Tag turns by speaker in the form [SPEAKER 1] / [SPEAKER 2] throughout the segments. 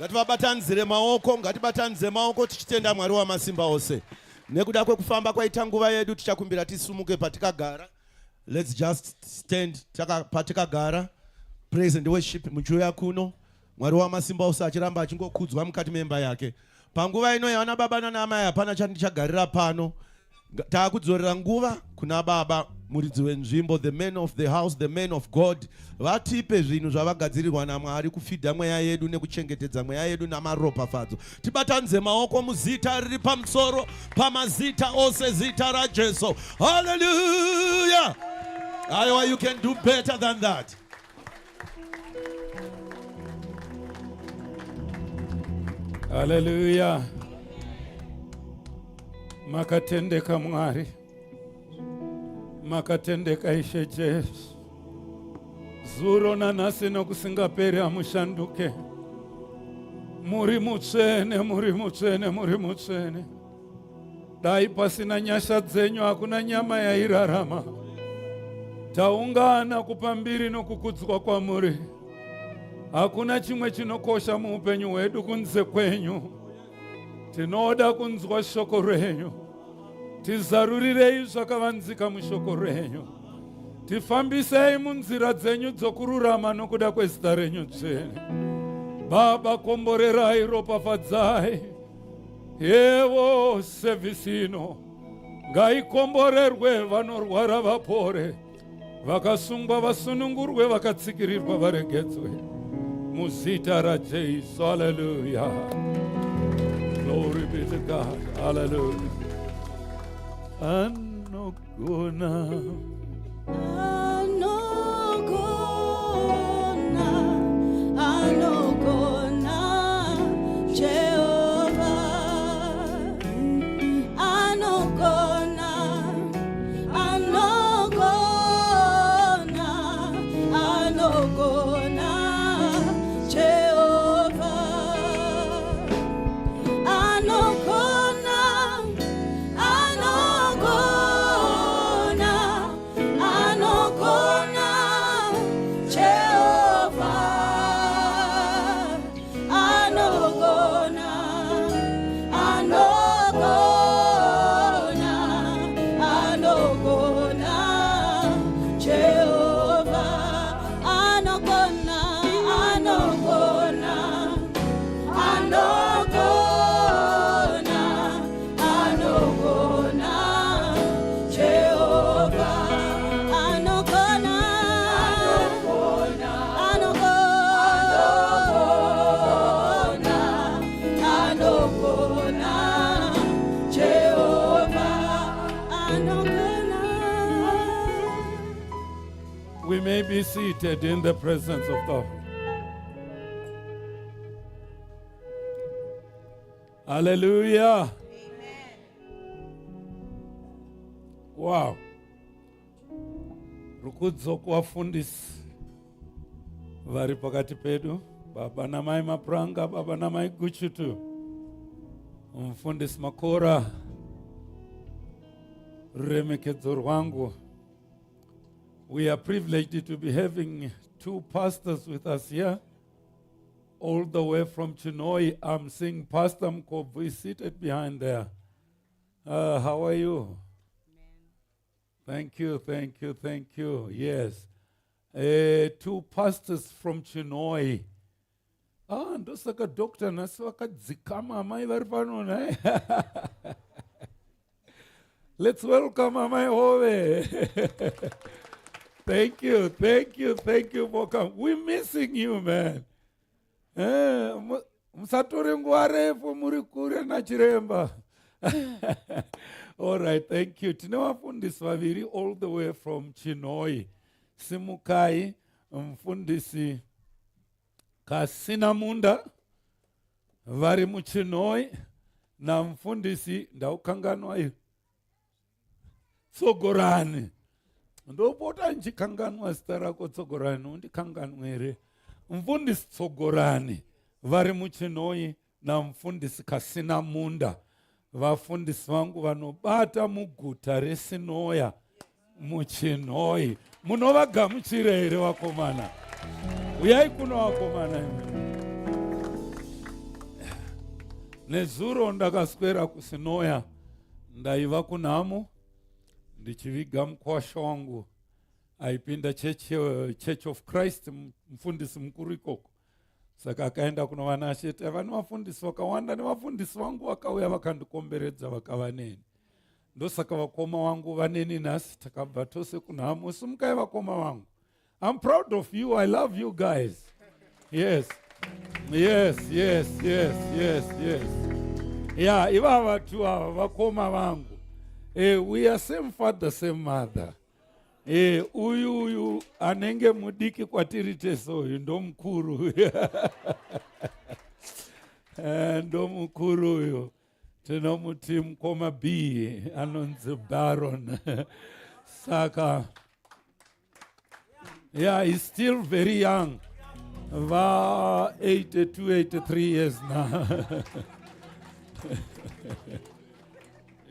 [SPEAKER 1] Ngativabatanidzire maoko, ngatibatanidze maoko tichitenda Mwari wamasimba ose. Nekuda kwekufamba kwaita nguva yedu tichakumbira tisumuke patikagara. Let's just stand taka, patikagara. Praise and worship muchiuya kuno. Mwari wamasimba ose achiramba achingokudzwa mukati memba yake. Panguva ino yavana baba nana amai hapana chandichagarira pano. Taakudzorera nguva kuna baba muridzi wenzvimbo, the man of the house, the man of God, vatipe zvinhu zvavagadzirirwa naMwari kufidha mweya yedu nekuchengetedza mweya yedu namaropafadzo. Tibatanidze maoko muzita riri pamusoro pamazita ose, zita raJesu. Hallelujah! Aiwa, you can do better than that.
[SPEAKER 2] Haleluya. Makatendeka Mwari. Makatendeka Ishe Jesu. Zuro nanhasi nokusingaperi hamushanduke. Muri mutsvene, muri mutsvene, muri mutsvene. Dai pasina nyasha dzenyu hakuna nyama yairarama. Taungana kupa mbiri nokukudzwa kwamuri. Hakuna chimwe chinokosha muupenyu hwedu kunze kwenyu. Tinoda kunzwa shoko renyu. Tizarurirei zvakavanzika mushoko renyu. Tifambisei munzira dzenyu dzokururama nokuda kwezita renyu dzvene. Baba, komborerai, ropafadzai. Yevo sevhisi ino ngaikomborerwe, vanorwara vapore, vakasungwa vasunungurwe, vakatsikirirwa varegedzwe, muzita raJesu. Haleluya, glory be to God. Haleluya. Anogona,
[SPEAKER 3] Anogona, anogona, Jehovah. Anogona, anogona, anogona, Jehovah. Anogona, anogona, anogona, Jehovah. Anogona, anogona, anogona, Jehovah. Anogona, anogona, anogona, anogona, Jehovah. Anogona, anogona, anogona, Jehovah. Anogona.
[SPEAKER 2] We may be seated in the presence of God. Hallelujah. Wow. Rukudzo kuvafundisi vari pakati pedu, baba namai Mapuranga, baba namai Guchutu, mufundisi Makora, ruremekedzo rwangu. We are privileged to be having two pastors with us here, all the way from Chinhoyi. I'm seeing Pastor Mkobvu is seated behind there. How are you? Thank you, thank you, thank you. Yes. Two pastors from Chinhoyi. Ah, ndosaka doctor nhasi vakadzikama amai vari pano nhai. Let's welcome amai Hove. Thank you, thank you, thank you for coming. We're missing you, man. Musatore nguva refu muri kure nachiremba. All right, thank you. Tine vafundisi vaviri all the way from Chinhoyi. Simukai, mufundisi Kasina Munda vari muChinhoyi namufundisi ndaukanganwa iyo Tsogorani. Ndopota ndichikanganwa zita rako Tsogorani, undikanganwe here? Mufundisi Tsogorani vari muChinhoyi namufundisi Kasina Munda, vafundisi vangu vanobata muguta reSinoya muChinhoyi. Munovagamuchira here vakomana? Uyai kuno vakomana imi. Nezuro ndakaswera kuSinoya, ndaiva kunhamo ndichiviga mukwasha wangu aipinda church, Church of Christ, mufundisi mukuru ikoko. Saka akaenda kunova nashe, taiva nevafundisi vakawanda, nevafundisi vangu vakauya vakandikomberedza vakava neni. Ndosaka vakoma vangu vaneni nhasi, takabva tose kunhamo. Simukai vakoma vangu. I'm proud of you. I love you guys. Yes. Yeah, ivava tu ava vakoma vangu. We are same father, same mother. Uyu anenge mudiki kwatiri tese uyu ndomukuru. Ndomukuru uyu. Tinomuti mukoma B, anonzi Baron. Saka yeah, he's still very young. Va 82, 83 years now.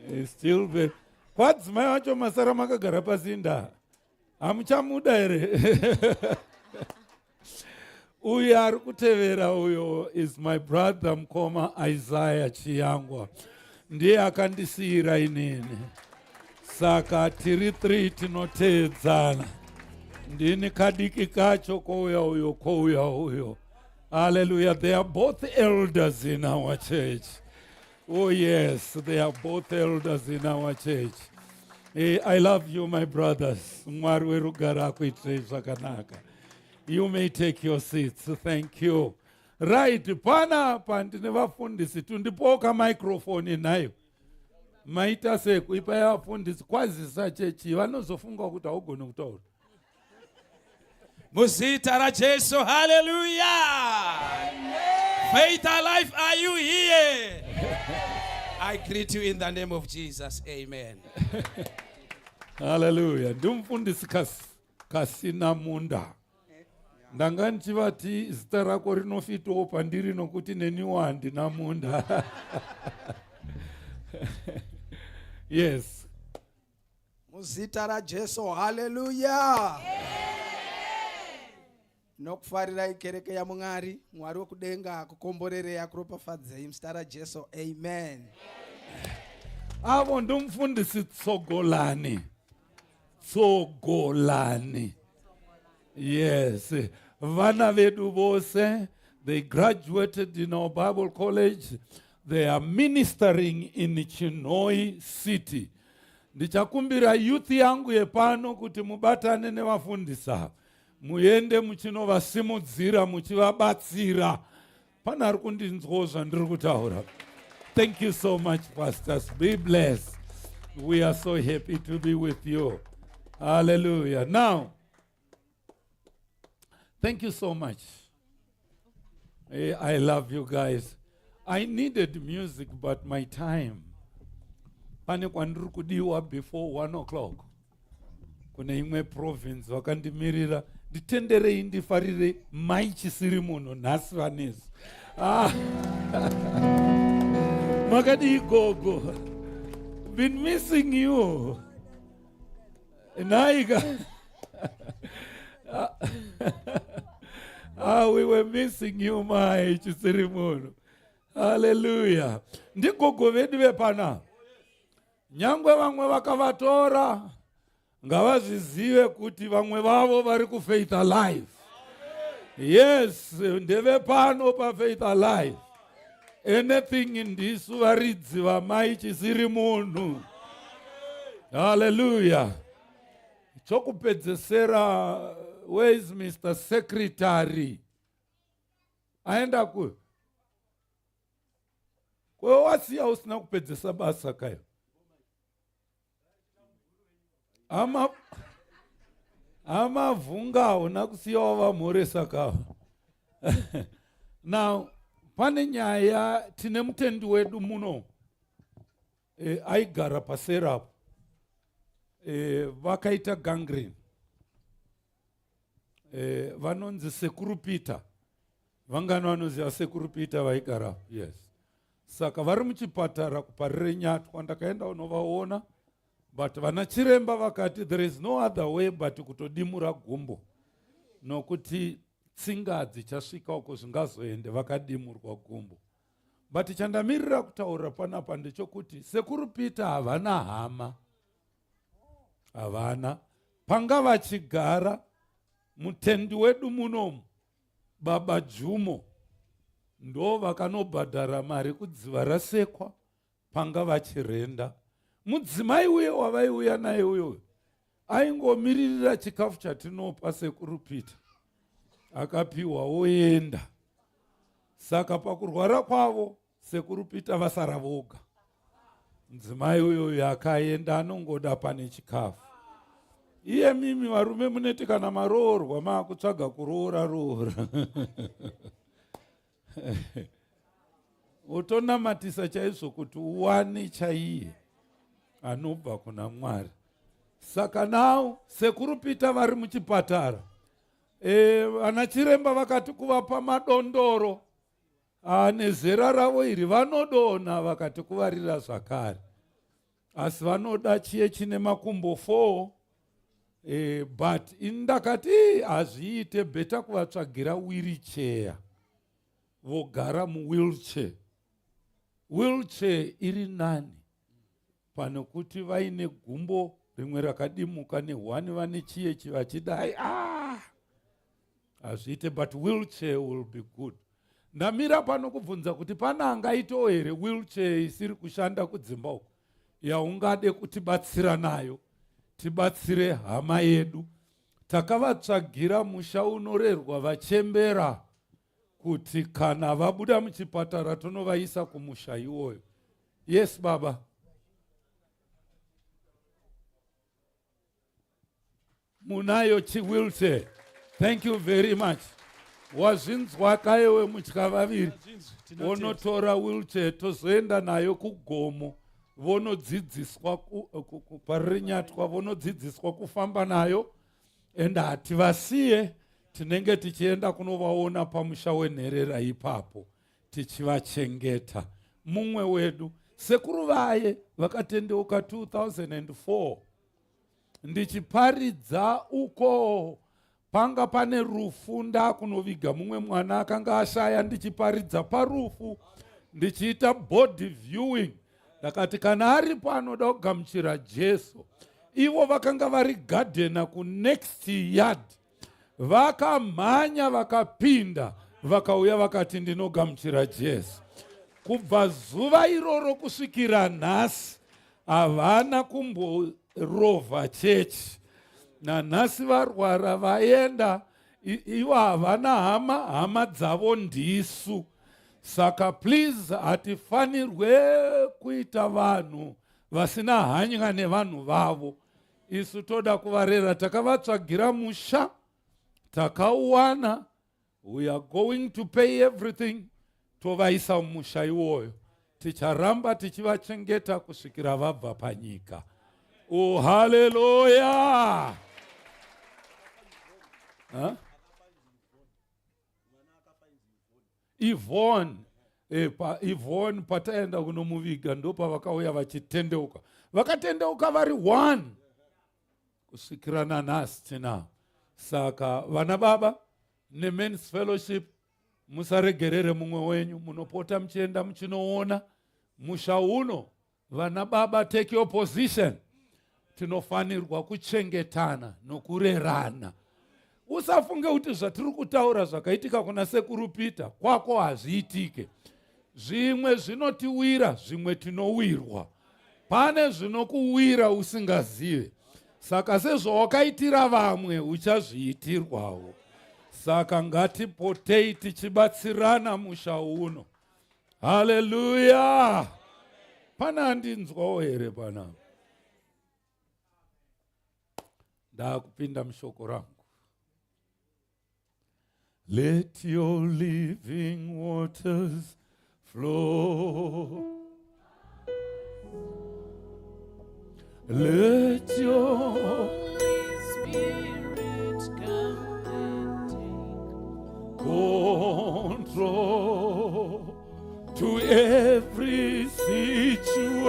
[SPEAKER 2] He's still very. Kwadzimai vacho masara makagara pasinda. Hamuchamuda here? Uyu ari kutevera uyo is my brother mukoma Isaiah Chiyangwa. Ndiye akandisiyira inini. Saka tiri 3 tinoteedzana. Ndini kadiki kacho, kouya uyo, kouya uyo. Hallelujah. They are both elders in our church. Oh yes, they are both elders in our church. I love you, my brothers. Mwari werugare akuitirei zvakanaka. You may take your seats. Thank you. Right, panapa ndine vafundisi. Tundipoka microphone nayo. Maita sekuipa yavafundisi kwazisa chechi, vanozofunga kuti haugoni kutaura.
[SPEAKER 4] Muzita raJesu, haleluya! Faith Alive, are you here? I greet you in the name of Jesus. Amen.
[SPEAKER 2] Haleluya. Ndimufundisi Kasina Munda. Ndanga ndichivati zita rako rinofitawo pandiri nokuti neniwo handina munda. Yes.
[SPEAKER 5] Muzita raJesu, haleluya! Nokufarirai kereke yaMwari. Mwari wekudenga akukomborerei, akuropafadzei muzita raJesu. Amen.
[SPEAKER 2] Avo ndimufundisi Tsogolani. Tsogolani. Yes. Vana vedu vose, they graduated in our Bible college. They are ministering in Chinhoyi City. Ndichakumbira youth yangu yepano kuti mubatane nevafundisi ava, muende muchinovasimudzira, muchivabatsira. Pana ari kundinzwawo zvandiri kutaura? Thank you so much, pastors. Be blessed. We are so happy to be with you. Hallelujah. Now, thank you so much. I love you guys. I needed music, but my time, pane kwandiri kudiwa before 1 o'clock kune imwe province, vakandimirira. Nditenderei ndifarire mai chisiri munhu nhasi vanesu. Ah. Makadii gogo? Been missing you. Naika. Ah, we were missing you, mai chisiri munhu. Haleluya. Ndigogo vedu vepana. Nyangwe vamwe vakavatora, ngavazvizive kuti vamwe vavo vari kuFaith Alive. Yes, ndevepano paFaith Alive. Anything, ndisu varidzi vamai chisiri munhu. Haleluya. Chokupedzesera, where is Mr Secretary? Aenda ku kwewe, wasiya usina kupedzesa basa kayo. Ama amavhunga hauna kusiya wavamhoresa kava. Now, pane nyaya. Tine mutendi wedu muno, aigara paserapo, vakaita gangrene, vanonzi Sekuru Peter. Vangani vanoziva Sekuru Peter vaigara? Yes. Saka vari muchipatara kuParire Nyatwa. Ndakaenda unovaona, but vana chiremba vakati there is no other way but kutodimura gumbo, nokuti tsinga hadzichasvika uko zvingazoende vakadimurwa gumbo. But chandamirira kutaura panapa ndechokuti Sekuru Peter havana hama, havana panga vachigara. Mutendi wedu munomu, Baba Jumo, ndo vakanobhadhara mari kudziva rasekwa panga vachirenda. Mudzimai uye wavaiuya naye uyoyo aingomiririra chikafu chatinopa Sekuru Peter, akapiwa oenda. Saka pakurwara kwavo Sekuru Peter vasara voga. Mudzimai uyoyo akaenda anongoda pane chikafu. Iye mimi varume muneti kana maroorwa maakutsvaga kuroora roora, utonamatisa chaizvo kuti uwane chaiye anobva kuna Mwari. Saka now Sekuru Peter vari muchipatara. Vana chiremba vakati kuvapa madondoro nezera ravo iri vanodonha, vakati kuvarira zvakare, asi vanoda chiye chine makumbo 4. But ini ndakati hazviite, better kuvatsvagira wheelchair, vogara muwheelchair. Wheelchair iri nani pane kuti vaine gumbo rimwe rakadimuka nehwani, vane chiyechi vachidai. Ah, hazviite, but wheelchair will be good. Ndamira pano kubvunza kuti pane angaitawo here wheelchair isiri kushanda kudzimba uko yaungade kutibatsira nayo, tibatsire hama yedu. Takavatsvagira musha unorerwa vachembera kuti kana vabuda muchipatara tonovaisa kumusha iwoyo. Yes baba, munayo chiwheelchair? Thank you very much. Wazvinzwa kaiwe mutya vaviri vonotora wheelchair, tozoenda nayo kugomo, vonodzidziswa parinyatwa, vonodzidziswa kufamba nayo. And hativasiye, tinenge tichienda kunovaona pamusha wenherera ipapo tichivachengeta. Mumwe wedu sekuru vaye vakatendeuka 2004, ndichiparidza uko panga pane rufu, ndakunoviga mumwe mwana akanga ashaya. Ndichiparidza parufu, ndichiita body viewing, ndakati kana aripo anoda kugamuchira Jesu. Ivo vakanga vari gardener kunext yard, vakamhanya vakapinda, vakauya vakati, "Ndinogamuchira Jesu." Kubva zuva iroro kusvikira nhasi havana kumborovha chechi. Nanhasi varwara vaenda, ivo havana hama, hama dzavo ndisu. Saka please, hatifanirwe kuita vanhu vasina hanya nevanhu vavo. Isu toda kuvarera, takavatsvagira musha, takauwana. We are going to pay everything, tovaisa mumusha iwoyo, ticharamba tichivachengeta kusvikira vabva panyika. Oh, haleluya! Huh? Ivon Ivon, pataenda kunomuviga ndopavakauya vachitendeuka. Vakatendeuka vari one kusvikira nanhasi tinavo. Saka vana baba nemen's fellowship, musaregerere mumwe wenyu, munopota muchienda muchinoona musha uno. Vana baba, take your position. Tinofanirwa kuchengetana nokurerana. Usafunge kuti zvatiri kutaura zvakaitika kuna Sekuru Peter kwako hazviitike. Zvimwe zvinotiwira, zvimwe tinowirwa. Pane zvinokuwira usingazive. Saka sezvawakaitira vamwe uchazviitirwawo. Saka ngatipotei tichibatsirana musha uno. Haleluya! Pana andinzwawo here panapa? Ndaakupinda mushoko rangu. Let your living waters flow. Let your
[SPEAKER 3] Holy Spirit come and take
[SPEAKER 2] control to every situation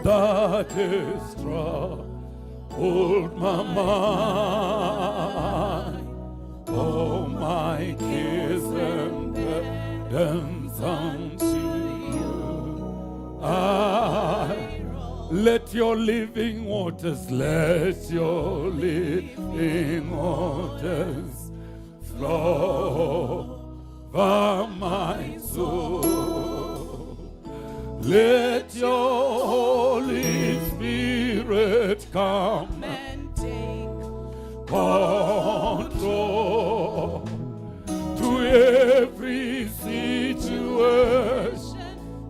[SPEAKER 2] that is troubled my mind. All my cares and burdens. unto you. I let your living waters, let your living waters flow over my soul. Let your Holy Spirit come
[SPEAKER 3] And take
[SPEAKER 2] control to every situation.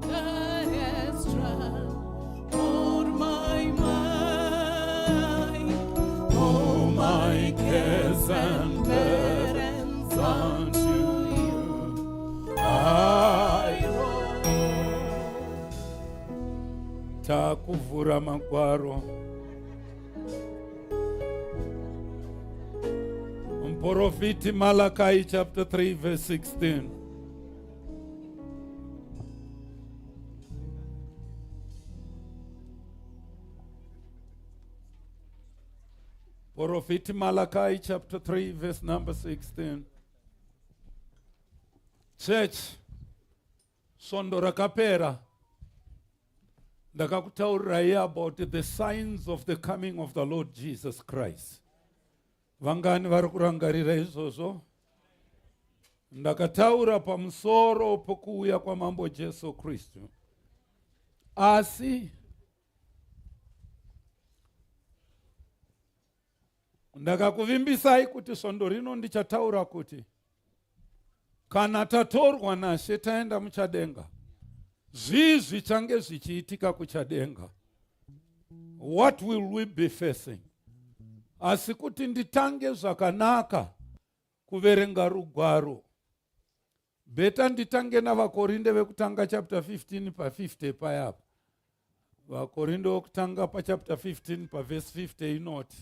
[SPEAKER 3] That has troubled my mind.
[SPEAKER 2] All my cares and burdens unto you I Takuvhura magwaro. Muprofiti Malachi chapter 3 verse 16. Profiti Malachi chapter 3 verse number 16. Church, svondo rakapera ndakakutaurirai about the signs of the coming of the Lord Jesus Christ. Vangani vari kurangarira izvozvo? Ndakataura pamusoro pokuuya kwaMambo Jesu Kristu. Asi ndakakuvimbisai kuti svondo rino ndichataura kuti kana tatorwa naShe taenda muchadenga, zvii zvichange zvichiitika kuchadenga? What will we be facing? Asi kuti nditange zvakanaka kuverenga rugwaro, better nditange navaKorinde vekutanga chapter 15 pa50 payapa. VaKorinde vekutanga pachapter 15 paverse 50 inoti,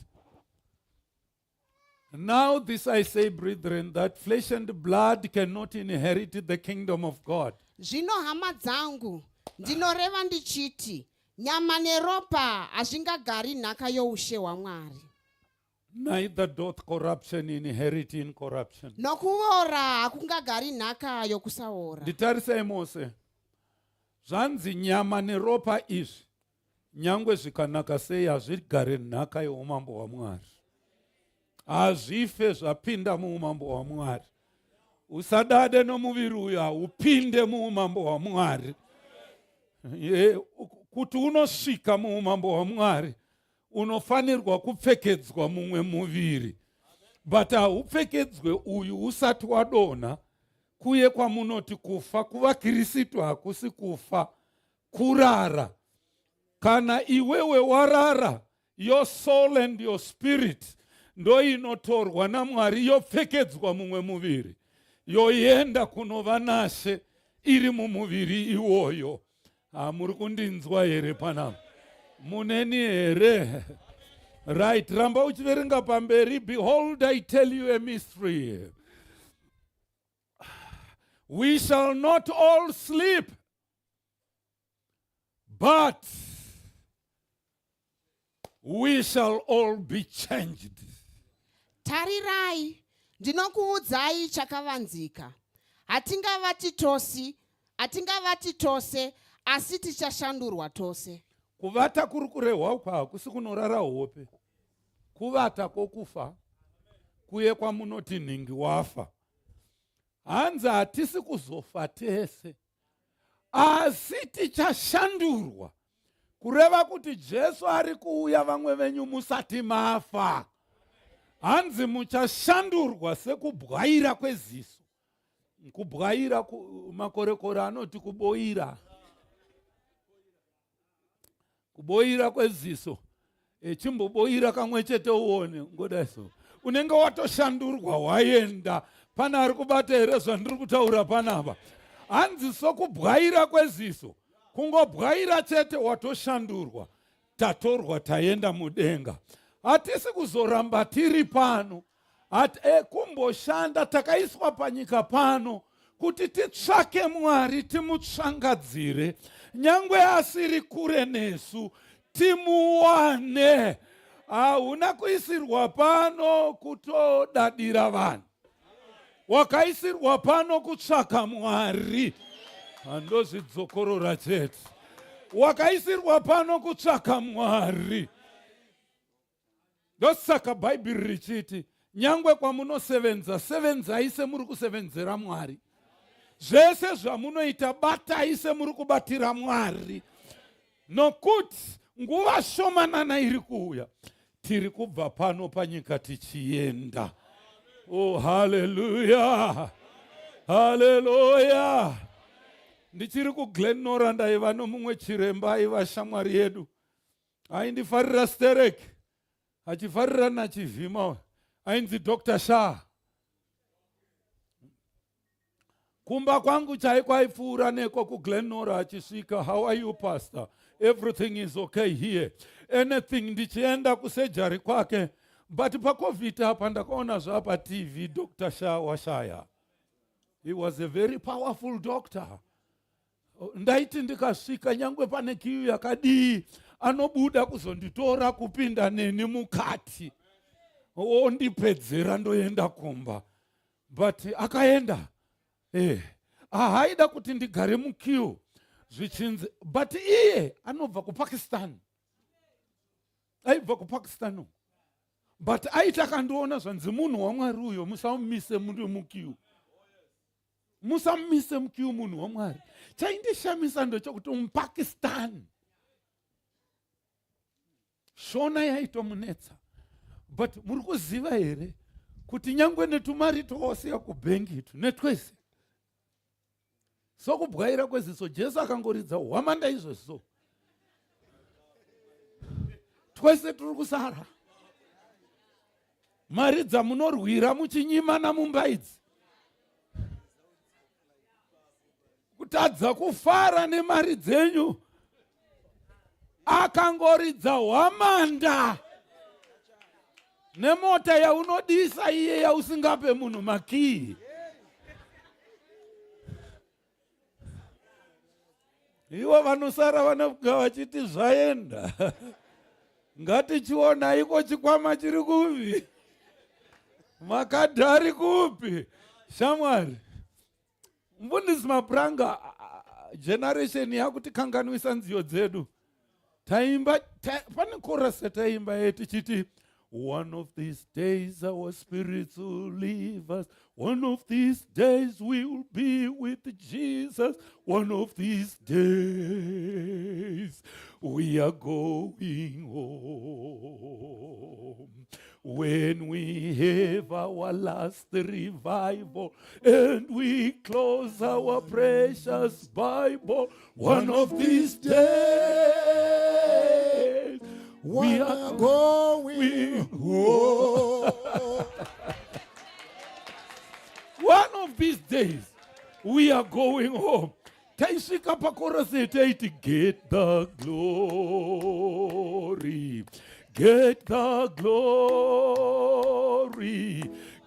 [SPEAKER 2] Now this I say, brethren, that flesh and blood cannot inherit the kingdom of God.
[SPEAKER 6] Zvino hama dzangu, ndinoreva ndichiti nyama neropa hazvingagari nhaka youshe hwaMwari.
[SPEAKER 2] Neither doth corruption inherit incorruption.
[SPEAKER 6] Nokuora hakungagari nhaka yokusaora.
[SPEAKER 2] Nditarisai mose. Zvanzi nyama neropa izvi, nyangwe zvikanaka sei, hazvigare nhaka yeumambo hwaMwari. Hazvife zvapinda muumambo hwaMwari. Usadade nomuviri uyu, haupinde muumambo hwaMwari. Kuti unosvika muumambo hwaMwari, unofanirwa kupfekedzwa mumwe muviri, but haupfekedzwe uyu usati wadonha. Kuye kwamunoti kufa kuvaKristu hakusi kufa, kurara. Kana iwewe warara, your soul and your spirit ndo inotorwa naMwari, yopfekedzwa mumwe muviri, yoenda kunova naShe iri mumuviri iwoyo. Muri kundinzwa here panapa? Muneni here? Right, ramba uchiverenga pamberi. Behold, I tell you a mystery. We shall not all sleep, but we shall all be changed.
[SPEAKER 6] Tarirai, ndinokuudzai chakavanzika. Hatingavati tosi, hatingavati tose, asi tichashandurwa tose.
[SPEAKER 2] Kuvata kuri kurehwa uku hakusi kunorara hope. Kuvata kwokufa kuye kwamunoti nhingi wafa. Hanzi hatisi kuzofa tese, asi tichashandurwa. Kureva kuti Jesu ari kuuya vamwe venyu musati mafa. Hanzi muchashandurwa sekubwaira kweziso. Kubwaira, makorekore anoti kuboira. Kuboira kweziso. Chimboboira kamwe chete uone, ngodai so. Unenge watoshandurwa waenda. Pane ari kubata here zvandiri kutaura panapa? Hanzi sokubwaira kweziso, kungobwaira chete watoshandurwa, tatorwa taenda mudenga. Hatisi kuzoramba tiri pano. Kumboshanda takaiswa panyika pano kuti titsvake Mwari, timutsvangadzire, nyangwe asiri kure nesu, timuwane. Hauna kuisirwa pano kutodadira vanhu, wakaisirwa pano kutsvaka Mwari. Handozvidzokorora chete. Wakaisirwa pano kutsvaka Mwari. Ndosaka Bhaibheri richiti nyangwe kwamunosevenza sevenzai semuri kusevenzera Mwari. Zvese zvamunoita batai semuri kubatira Mwari. Nokuti nguva shomanana iri kuuya tiri kubva pano panyika tichienda. Oh, haleluya. Haleluya. Ndichiri kuGlen Nora ndaiva nomumwe chiremba aiva shamwari yedu. Aindifarira sterek achifarira nachivhima ainzi Dr. Shah. Kumba kwangu chaiko aipfuura neko kuGlenora achisvika, how are you pastor? Everything is okay here. Anything ndichienda kusejari kwake. But paCovid apa ndakaona zvapa TV Dr. Shah washaya. He was a very powerful doctor. Ndaiti ndikasvika nyangwe pane kiyu yakadii anobuda kuzonditora kupinda neni mukati ondipedzera ndoenda kumba but akaenda eh ahaida kuti ndigare mukiu zvichinzi but iye anobva kupakistan aibva kupakistan but aiti akandiona zvanzi munhu wamwari uyo musamumise muri mukiu musamumise mukiu munhu wamwari chaindishamisa ndechokuti mupakistan Shona yaitomunetsa but muri kuziva here kuti nyangwe netumari twawasiya kubhengi itu netwese sokubwaira kweziso Jesu akangoridza hwamanda izvozvo twese tiri kusara mari dzamunorwira muchinyimana mumba idzi kutadza kufara nemari dzenyu akangoridza hwamanda nemota yaunodisa iye yausingape munhu makii ivo vanosara vanoga vachiti zvaenda ngatichiona iko chikwama chiri kupi makadhari kupi shamwari mfundisi mapuranga generation yakutikanganwisa nziyo dzedu taimba ta, pane chorus yataimba ye tichiti one of these days our spirits will leave us one of these days we will be with jesus one of these days we are going home when we have our last revival and we close our precious bible one of these days we are
[SPEAKER 1] going home.
[SPEAKER 2] One of these days we are going home. Taisvika pakorasi taiti get the glory, get the glory,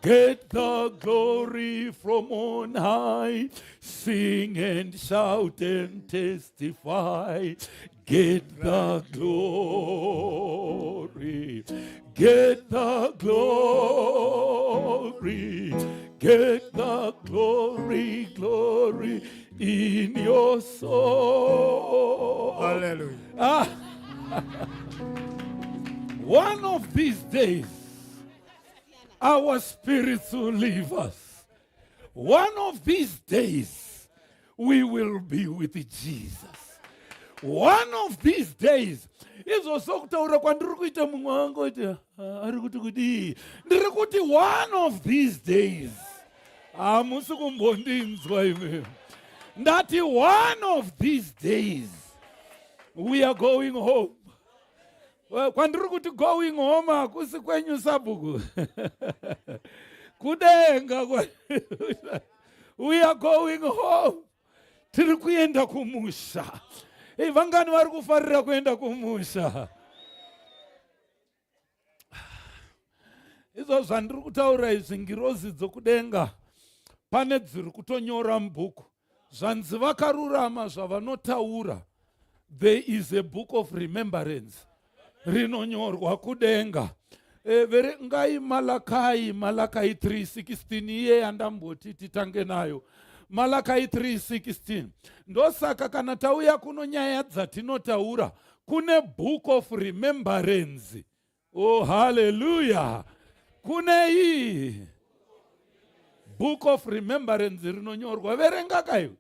[SPEAKER 2] get the glory from on high. Sing and shout and testify. Get the glory, get the glory, get the glory, glory in your soul.
[SPEAKER 1] Hallelujah.
[SPEAKER 2] Ah. One of these days, our spirits will leave us. One of these days, we will be with Jesus. One of these days, izvo sokutaura kwandiri kuita mumwe wangu kuti ah, ari kuti kudii ndiri kuti one of these days hamusi kumbondinzwa imi ndati one of these days we are going home kwandiri kuti going home hakusi kwenyu sabhuku kudenga we are going home tiri kuenda kumusha hey, vangani vari kufarira kuenda kumusha izvo zvandiri kutaura izvi ngirozi dzokudenga pane dziri kutonyora mubhuku zvanzi vakarurama zvavanotaura there is a book of remembrance rinonyorwa kudenga e, verengai malakai malakai 316 iye yandamboti titange nayo. Malakai 3:16. Ndosaka kana tauya kuno nyaya dzatinotaura kune book of remembrance. Oh, hallelujah. Kune iyi book of remembrance rinonyorwa. Verenga kaiwe.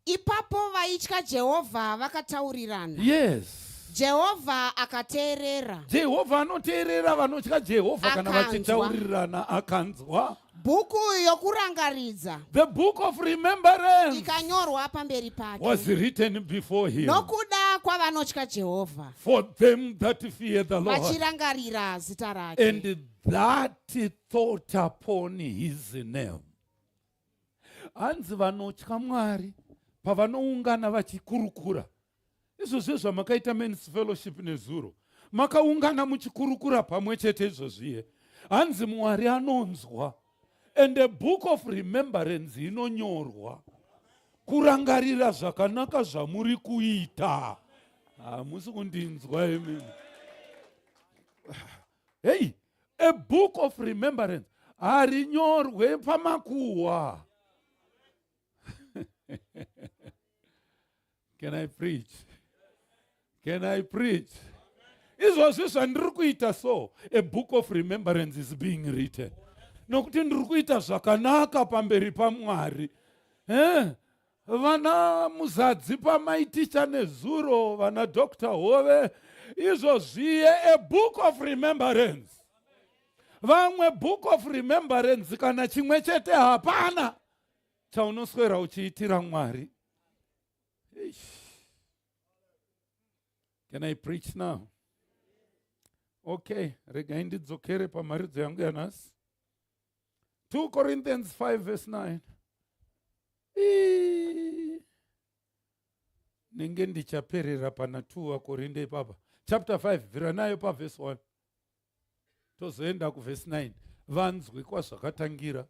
[SPEAKER 6] Ipapo vaitya Jehovha vakataurirana.
[SPEAKER 2] Yes.
[SPEAKER 6] Jehovha akateerera.
[SPEAKER 2] Jehovha anoteerera vanotya Jehovha kana
[SPEAKER 6] Akanzwa.
[SPEAKER 2] vachitaurirana akanzwa.
[SPEAKER 6] Bhuku yokurangaridza
[SPEAKER 2] The book of remembrance
[SPEAKER 6] ikanyorwa pamberi pake
[SPEAKER 2] was written before him
[SPEAKER 6] nokuda kwavanotya Jehovha
[SPEAKER 2] for them that fear the Lord
[SPEAKER 6] vachirangarira zita rake.
[SPEAKER 2] and that thought upon his name. Hanzi vanotya Mwari pavanoungana vachikurukura. Izvozvo zvamakaita men's fellowship nezuro. Makaungana muchikurukura pamwe chete izvozviye. Hanzi Mwari anonzwa. And the book of remembrance inonyorwa. Kurangarira zvakanaka zvamuri kuita. Hamusi kundinzwa imi. Hey, a book of remembrance harinyorwe pamakuhwa. Can I preach? Can I preach? Izvozvi zvandiri kuita so, a book of remembrance is being written. Nokuti ndiri kuita zvakanaka pamberi paMwari. Eh? Vana muzadzi pamaiticha nezuro, vana Dr. Hove, izvo zviye a book of remembrance. Vamwe book of remembrance kana chimwe chete hapana chaunoswera uchiitira Mwari. Eish. Can I preach now? Okay, regai ndidzokere pamharidzo yangu yanhasi. 2 Corinthians 5 verse 9. Ii. Nenge ndichaperera pana 2 vaKorinde ipapa. Chapter 5 bvira nayo pavhesi 1. Tozoenda kuvhesi 9. Vanzwe kwazvakatangira.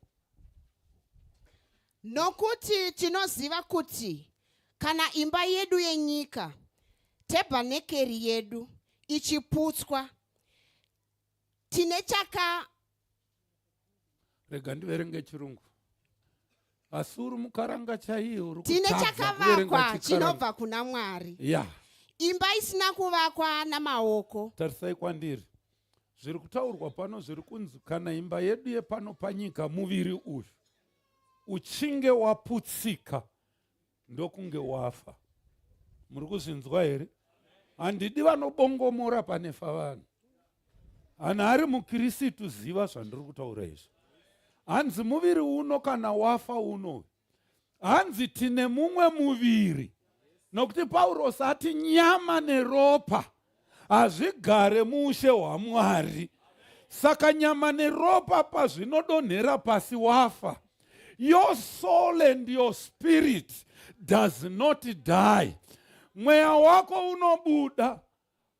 [SPEAKER 6] Nokuti tinoziva kuti kana imba yedu yenyika, tebhanekeri yedu, ichiputswa, tine chaka
[SPEAKER 2] Rega ndiverenge chirungu. Asi uri mukaranga chaiye uri
[SPEAKER 6] tine
[SPEAKER 2] kutadza kuverenga
[SPEAKER 6] chakavakwa
[SPEAKER 2] chikaranga.
[SPEAKER 6] chinobva kuna Mwari,
[SPEAKER 2] Ya,
[SPEAKER 6] imba isina kuvakwa namaoko.
[SPEAKER 2] tarisai kwandiri. Zviri kutaurwa pano zviri kunzi kana imba yedu yepano panyika muviri uyu uchinge waputsika ndokunge wafa. Muri kuzvinzwa here? Handidi vanobongomora panefa vanhu. Kana ari muKirisitu ziva zvandiri kutaura izvi. Hanzi muviri uno kana wafa uno, hanzi tine mumwe muviri, nokuti Paurosi ati nyama neropa hazvigare muushe hwaMwari. Saka nyama neropa pazvinodonhera pasi wafa. Your soul and your spirit does not die. Mweya wako unobuda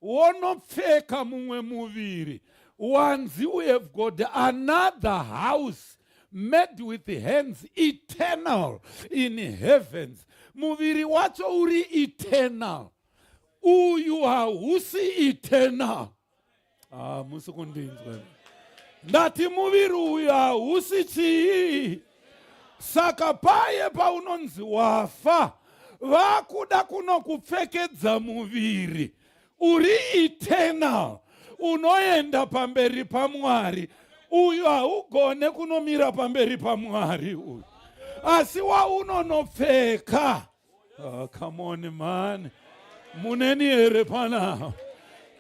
[SPEAKER 2] wonopfeka mumwe muviri. Wanzi we have got another house made with hands, eternal in heavens. Muviri wacho uri eternal. Uyu hausi eternal. Ah, musi kundinzwa. Ndati muviri uyu hausi chii. Saka paye paunonzi wafa, vakuda kunokupfekedza muviri uri eternal, unoenda pamberi paMwari. Uyu haugone kunomira pamberi paMwari uyu, asi waunonopfeka. Oh, come on man, muneni here pana?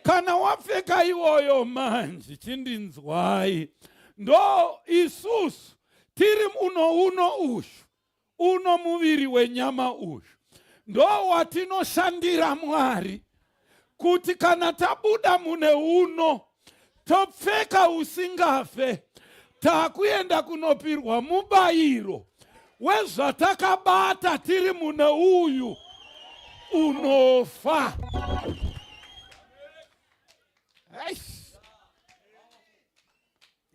[SPEAKER 2] Kana wapfeka iwoyo manje, chindinzwai, ndo isusu tiri uno uno uyu uno muviri wenyama uyu ndo watinoshandira Mwari, kuti kana tabuda mune uno topfeka usingafe, takuenda kunopirwa mubayiro wezvatakabata tiri mune uyu unofa. Eish.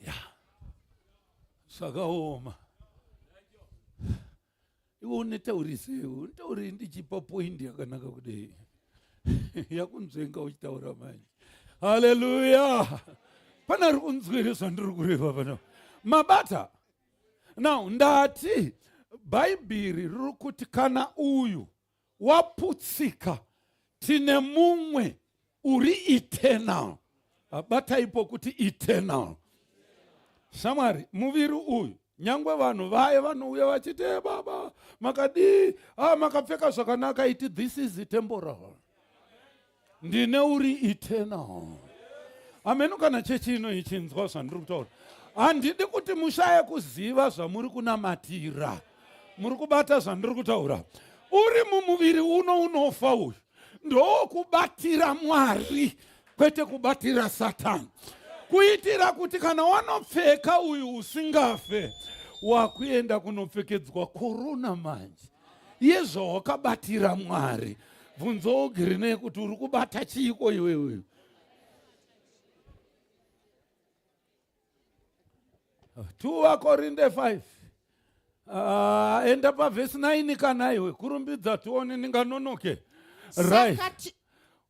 [SPEAKER 2] Ya, zvakaoma. Iwe unetaurisei? Unetaurei ndichipa poindi yakanaka kudei yakunzvenga uchitaura manje? Haleluya! Pana ri kunzwere zvandiri kureva pana mabata. Now ndati Bhaibheri riri kuti kana uyu waputsika tine mumwe uri eternal. Bataipo kuti eternal. Shamwari, muviri uyu nyangwe vanhu vaye vanouya vachiti e baba makadii ah, makapfeka zvakanaka iti this is temporal ndine uri eternal ameno kana chechi ino ichinzwa zvandiri kutaura handidi kuti mushaye kuziva zvamuri kunamatira muri kubata zvandiri kutaura uri mumuviri uno unofa uyu ndokubatira mwari kwete kubatira satani kuitira kuti kana wanopfeka uyu usingafe wakuenda kunopfekedzwa korona manje yezvawakabatira mwari bvunzawo girinei kuti uri kubata chiiko iwewe 2 vakorinde 5 ah, enda pavhesi 9 kana iwe kurumbidza tione ndinganonoke right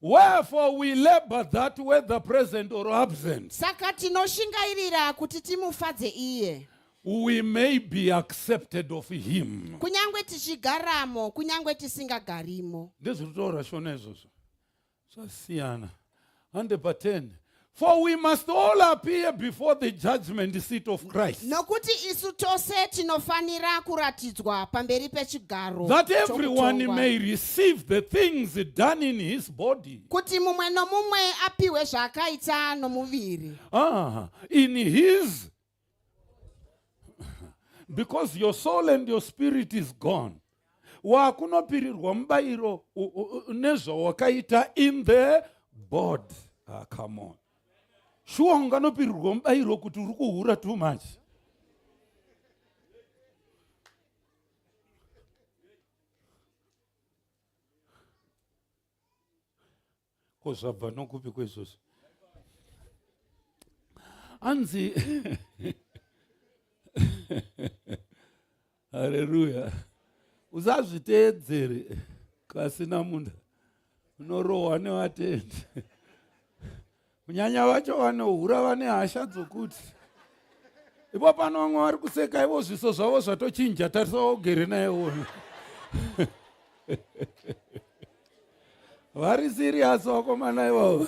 [SPEAKER 2] wherefore we labor that whether present or absent
[SPEAKER 6] saka tinoshingairira kuti timufadze iye
[SPEAKER 2] we may be accepted of him
[SPEAKER 6] kunyange tichigaramo kunyange tisingagarimo
[SPEAKER 2] ndezviri kutaura shona izvozvo zvasiyana hande pa 10 for we must all appear before the judgment seat of christ
[SPEAKER 6] nokuti isu tose tinofanira kuratidzwa pamberi pechigaro
[SPEAKER 2] that everyone
[SPEAKER 6] chokutongwa,
[SPEAKER 2] may receive the things done in his body
[SPEAKER 6] kuti mumwe nomumwe apiwe zvaakaita nomuviri
[SPEAKER 2] ah, in his because your soul and your spirit is gone wakunopirirwa mubayiro nezvawakaita in the body ah, come on shuwa unganopirirwa mubayiro kuti uri kuhura too much ko zvabva nokupi kweizvozvo anzi hareruya usazviteedzere kasina munda unorohwa nevatendi kunyanya vacho vanohura vane hasha dzokuti ipo pano vamwe vari kuseka ivo zviso zvavo zvatochinja tarisa waugere naye wona vari serious vakomana ivavo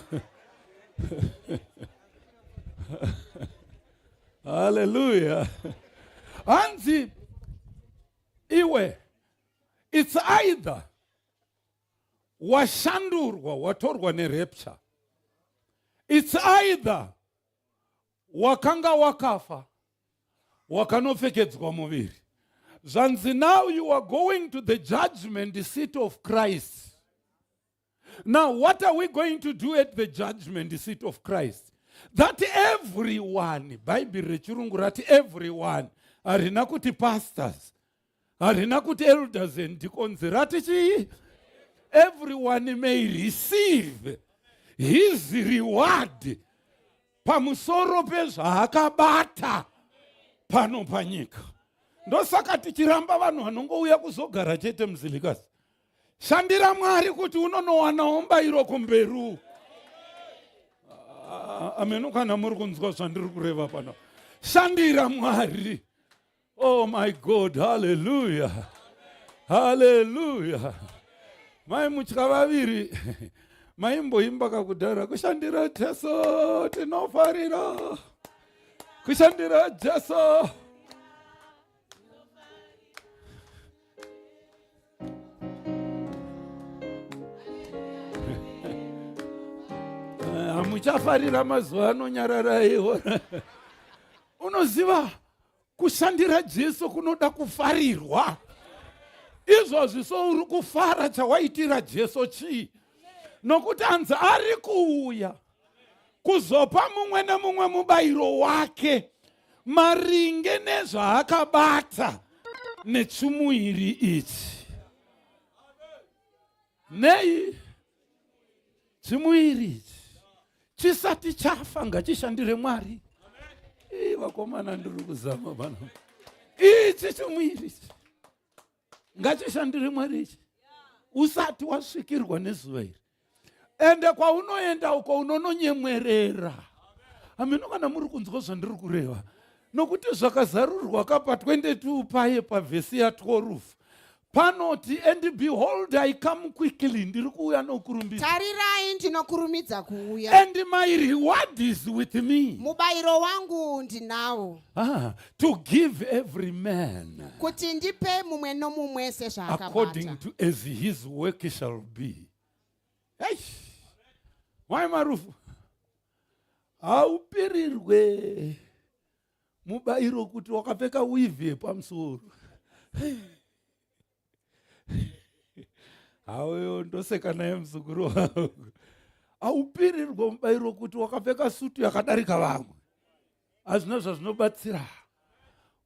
[SPEAKER 2] haleluya hanzi iwe it's either washandurwa watorwa nerapture it's either wakanga wakafa wakanopfekedzwa muviri zvanzi now you are going to the judgment seat of christ now what are we going to do at the judgment seat of christ that everyone bhaibheri rechirungu rati everyone harina kuti pastors harina kuti elders and deacons rati chii everyone may receive his reward pamusoro pezvaakabata pano panyika ndosaka tichiramba vanhu vanongouya kuzogara chete muzilikazi shandira mwari kuti unonowanawo mbayiro kumberu ah, ameno kana muri kunzwa zvandiri kureva pano shandira mwari Oh my God, hallelujah. Hallelujah. Mai mutya vaviri maimboimba kakudhara kushandira Jesu tinofarira. Kushandira Jesu. Eh, hamuchafarira mazuva ano nyararaiwo. Unoziva kushandira jesu kunoda kufarirwa izvozvi so uri kufara chawaitira jesu chii nokuti anzi ari kuuya kuzopa mumwe nemumwe mubayiro wake maringe nezvaakabata nechumuiri ichi nei chimuiri ichi chisati chafa ngachishandire mwari ii vakomana ndiri kuzama pano ichi chimuiri ichi ngachishandire mwari ichi usati wasvikirwa nezuva iri ende kwaunoenda uko unononyemwerera hameno kana muri kunzwa zvandiri kureva Nokuti zvakazarurwa ka pa 22 paye pavhesi ya 12 panoti and behold I come quickly, ndiri kuuya nokurumbidza.
[SPEAKER 6] Tarirai ndinokurumidza kuuya.
[SPEAKER 2] And my reward is with me.
[SPEAKER 6] Mubayiro wangu ndinawo.
[SPEAKER 2] Ah, to give every man.
[SPEAKER 6] Kuti ndipe mumwe nomumwe sezvaakabata.
[SPEAKER 2] According to as his work shall be. Eish. Why Marufu? Haupirirwe mubayiro kuti wakapfeka wivhi yepamusoro. Hauyo ndoseka naye muzukuru wangu. Haupirirwe mubayiro kuti wakapfeka sutu yakadarika vamwe. Hazvina zvazvinobatsira.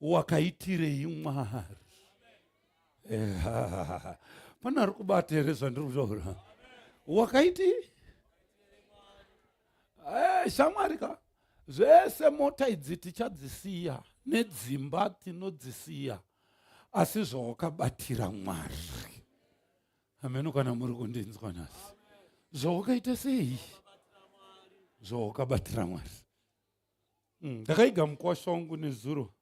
[SPEAKER 2] Wakaitirei Mwari? Pana ari kubata here zvandiri kutaura? Wakaiti eh, shamwari ka zvese mota idzi tichadzisiya nedzimba tinodzisiya asi zvawakabatira Mwari hameno kana muri kundinzwa nhasi zvawakaita sei zvawakabatira Mwari. Ndakaiga mukwasha wangu nezuro.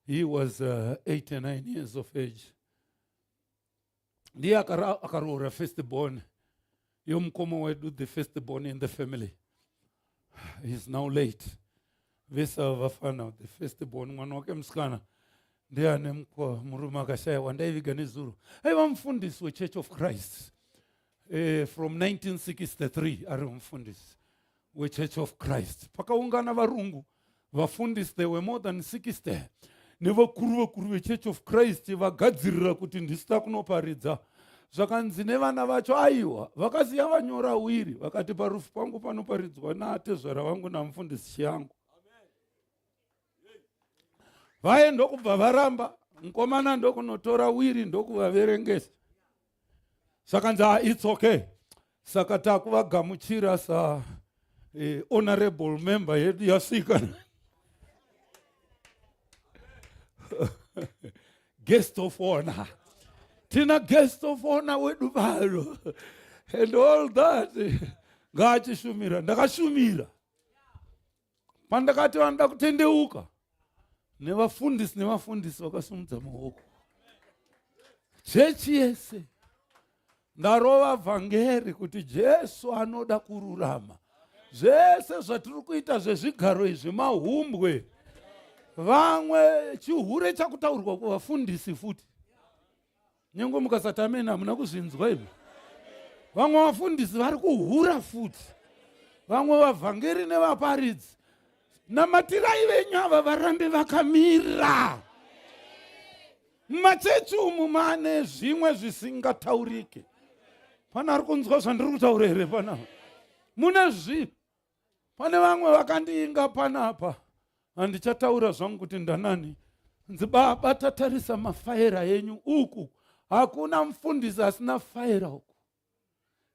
[SPEAKER 2] He was 89 years of age. Ndiye akaroora first born yomukoma wedu, the first born in the family. He's now late. Vese ava vafana, the first born mwana wake musikana ndiye ane murume akashaya wandaiviga nezuro. Aiva mufundisi weChurch of Christ from 1963 ari mufundisi weChurch of Christ. Pakaungana varungu vafundisi, there were more than 60 nevakuru vakuru veChurch of Christ vagadzirira kuti ndisita kunoparidza. Zvakanzi nevana vacho aiwa, vakasiya vanyora will vakati parufu pangu panoparidzwa naatezvara vangu namufundisi Chiyangu. Vaye ndokubva varamba, mukomana ndokunotora will ndokuvaverengesa. Zvakanzi ah, it's okay. Saka takuvagamuchira sa honorable member yedu yasvika, guest of honor. Tina guest of honor wedu pano and all that. Ngaachishumira. Ndakashumira pandakati vanoda kutendeuka nevafundisi nevafundisi vakasimudza maoko. Chechi yese ndarova vhangeri kuti Jesu anoda kururama. Zvese zvatiri kuita zvezvigaro izvi mahumbwe. Vamwe chihure chakutaurwa kuvafundisi futi, nyange mukasati amene hamuna kuzvinzwa imi. Vamwe vafundisi vari kuhura futi, vamwe vavhangeri nevaparidzi. Namatirai venyu ava varambe vakamira. Mumachechi umu mane zvimwe zvisingataurike. Pana ari kunzwa zvandiri kutaura here panapa? Mune zvi pane vamwe vakandiinga panapa, handichataura zvangu kuti ndanani. Nzi baba, tatarisa mafaira enyu uku, hakuna mufundisi asina faira uku,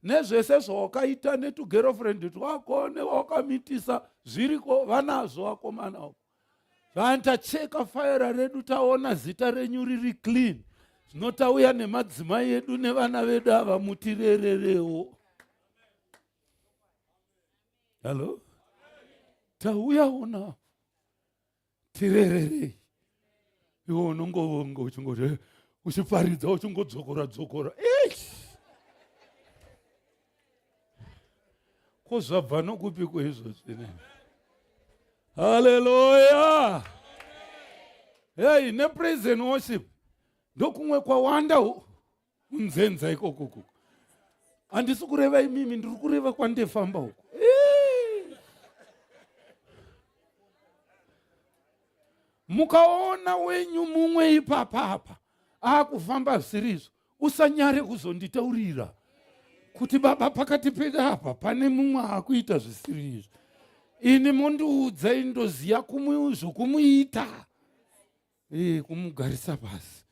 [SPEAKER 2] nezvese zvawakaita netugirlfriend twako newakamitisa zviriko, vanazvo vakomana uku. Vanhu tacheka faira redu, taona zita renyu riri clean. Zvino tauya nemadzimai edu nevana vedu ava, mutirererewo. Hallo, tauyawo navo, tirererei. Iwe unongovonga uchingoti uchiparidza uchingodzokora dzokora. Eish! Ko zvabva nokupi kuizvozvi ne? Haleluya! Hey, nepraise and worship ndokumwe kwawanda unzenza ikoko. Handisi kureva imimi, ndiri kureva kwandefamba uko. Eh. Mukaona wenyu mumwe ipapapa akufamba zvisiri izvo, usanyare kuzonditaurira kuti baba, pakati pedu apa pane mumwe akuita zvisiri izvo. Ini mondiudza, indoziya zvokumuita, kumugarisa pasi,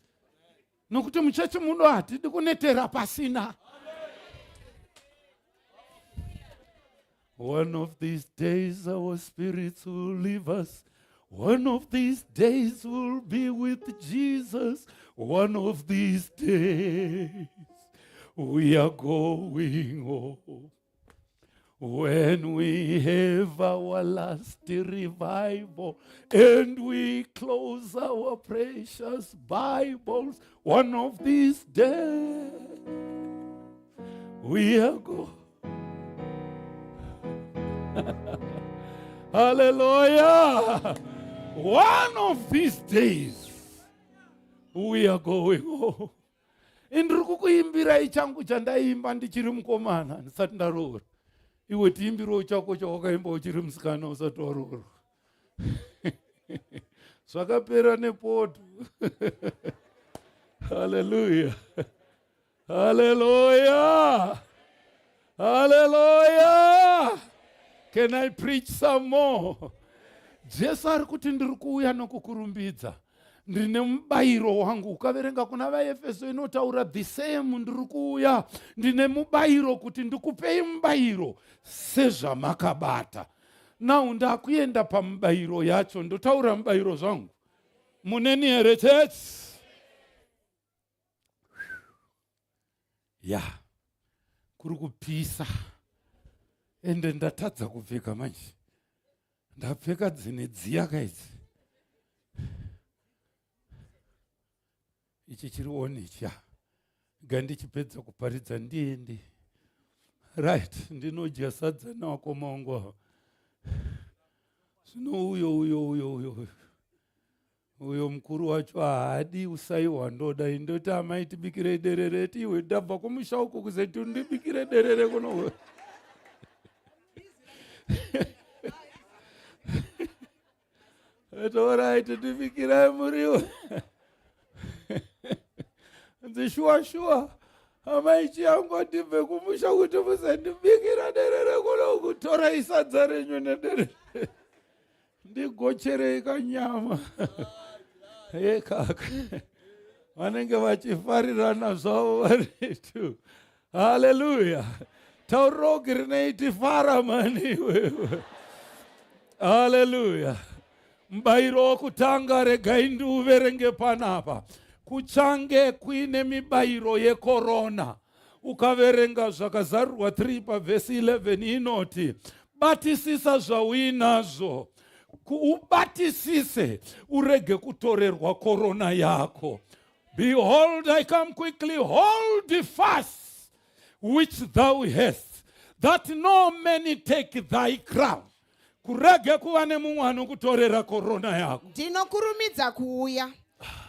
[SPEAKER 2] nokuti muchechi muno hatidi kunetera pasina. One of these days our spirits will leave us. One of these days we'll be with Jesus. One of these days we are going home. When we have our last revival and we close our precious Bibles, one of these days we are going. Hallelujah. One of these days we are going home. Indiri kukuimbirai changu chandaimba ndichiri mukomana ndisati ndaroora. Iwe tiimbirewo chako chawakaimba uchiri musikana usati waroora. Zvakapera nepoto. Hallelujah. Hallelujah. Hallelujah. Can I preach some more? Jesu ari kuti ndiri kuuya nokukurumbidza. Ndine mubayiro wangu. Ukaverenga kuna vaEfeso inotaura the same, ndiri kuuya ndine mubayiro kuti ndikupei mubayiro sezvamakabata. Now ndakuenda pamubayiro yacho, ndotaura mubayiro zvangu. Muneni here church? Ya kuri kupisa ende ndatadza kupfeka manje ndapfeka dzine dziya kaidzi ichi chiri on ichi ya ga ndichipedza kuparidza ndiende right ndinodya sadza nevakoma vangu ava zvino uyo uyo uyo uyo uyo mukuru wacho haadi usai hwandoda indoti amai tibikirei derere tiwe ndabva kumusha uko kuzeti ndibikire derere kuno toraiti tibikirai muriwo nzi shuwa shuwa amai chiyangu ndibve kumusha kuti musandibikira derere kuno kutorai sadza renyu nederere ndigocherei kanyama yekaka vanenge vachifarirana zvavo varitu haleluya tauroki rineiti fara mani iwewe haleluya mubayiro wokutanga regai ndiuverenge panapa kuchange kuine mibayiro yekorona Ukaverenga zvakazarurwa 3 pavhesi 11 inoti, batisisa zvauinazvo, ubatisise urege kutorerwa korona yako. Behold, I come quickly, hold fast which thou hast, that no man take thy crown. Kurege kuva nemumwe anokutorera korona yako.
[SPEAKER 6] Ndinokurumidza kuuya.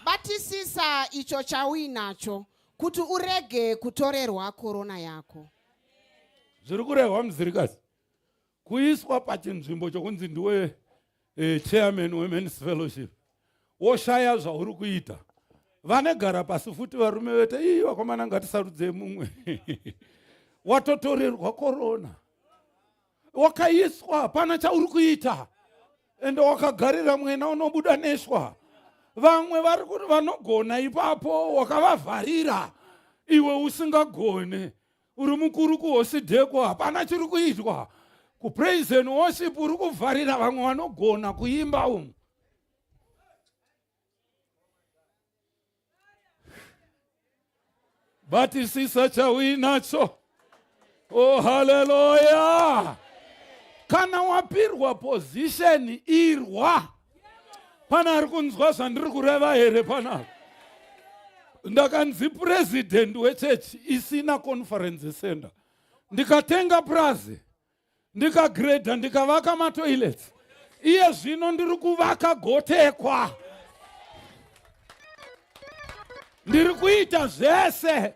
[SPEAKER 6] Batisisa icho chauinacho, kuti urege kutorerwa korona yako.
[SPEAKER 2] Zviri kurehwa muzirikazi kuiswa pachinzvimbo chokunzi ndiwe eh, chairman wemen's fellowship woshaya zvauri kuita vanegara pasi futi varume vete ii vakomana ngatisarudzei mumwe watotorerwa korona wakaiswa hapana chauri kuita ende wakagarira mwena unobuda neshwa vamwe vari kuti vanogona ipapo wakavavharira iwe usingagone uri mukuru kuhosidheko hapana chiri kuitwa kupraise and worship uri kuvharira vamwe vanogona kuimba umu batisisa chauinacho oh haleluya kana wapirwa position irwa pana ari kunzwa zvandiri kureva here panapa ndakanzi president wechechi isina conference center ndikatenga purazi ndikagredha ndikavaka matoilets iye zvino ndiri kuvaka gotekwa ndiri kuita zvese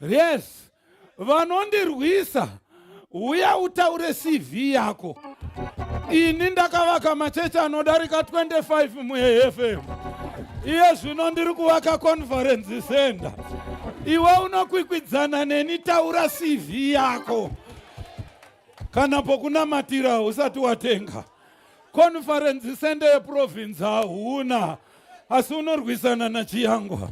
[SPEAKER 2] yes vanondirwisa uya utaure cv yako ini ndakavaka machechi anodarika 25 muafm iye zvino ndiri kuvaka conference center iwe unokwikwidzana neni taura cv yako kana pokunamatira usati watenga conference sende yeprovince hauna asi unorwisana nachiyangwa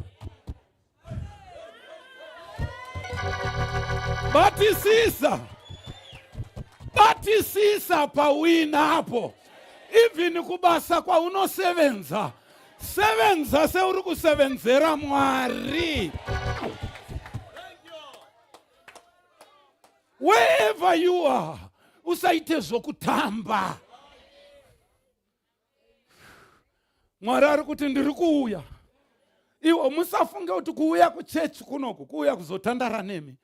[SPEAKER 2] batisisa batisisa pauinapo even kubasa kwaunosevenza sevenza seuri kusevenzera mwari Wherever you are, Usaite zvokutamba. Mwari ari kuti ndiri kuuya. Iwo musafunge kuti kuuya kuchechi kunoku kuuya kuzotandara nemi,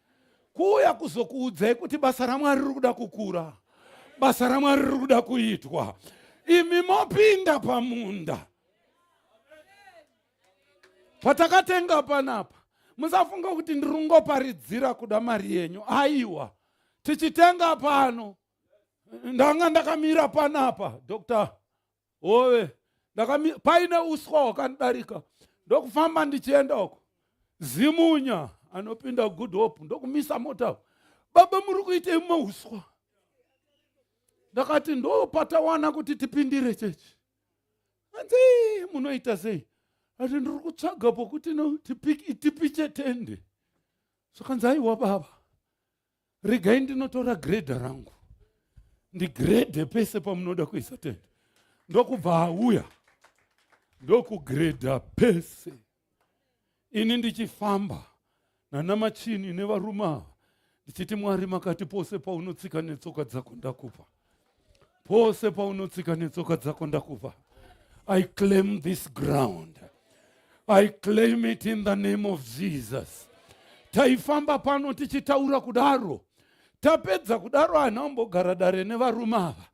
[SPEAKER 2] kuuya kuzokuudzai kuti basa raMwari riri kuda kukura, basa raMwari riri kuda kuitwa. Imi mopinda pamunda patakatenga panapa. Musafunga kuti ndiri kungoparidzira kuda mari yenyu. Aiwa, tichitenga pano ndanga ndakamira panapa, Dr. Hove, paine uswa hwakandidarika, ndokufamba ndichienda uko. Zimunya anopinda Good Hope, ndokumisa mota. Baba, muri kuitei mauswa? Ndakati ndo patawana kuti tipindire chechi. Hanzi munoita sei? Ati ndiri kutsvaga pokuti no tipiche tende. Zvakanzi aiwa baba, regai ndinotora grader rangu ndigrade pese pamunoda kuisa tende. Ndokubva auya ndokugreda pese, ini ndichifamba nanamachini nevarume ava ndichiti, Mwari makati pose paunotsika netsoka dzako ndakupa, pose paunotsika netsoka dzako ndakupa. I claim this ground, I claim it in the name of Jesus. Taifamba pano tichitaura kudaro. Tapedza kudaro, hana ambogara dare nevarume ava,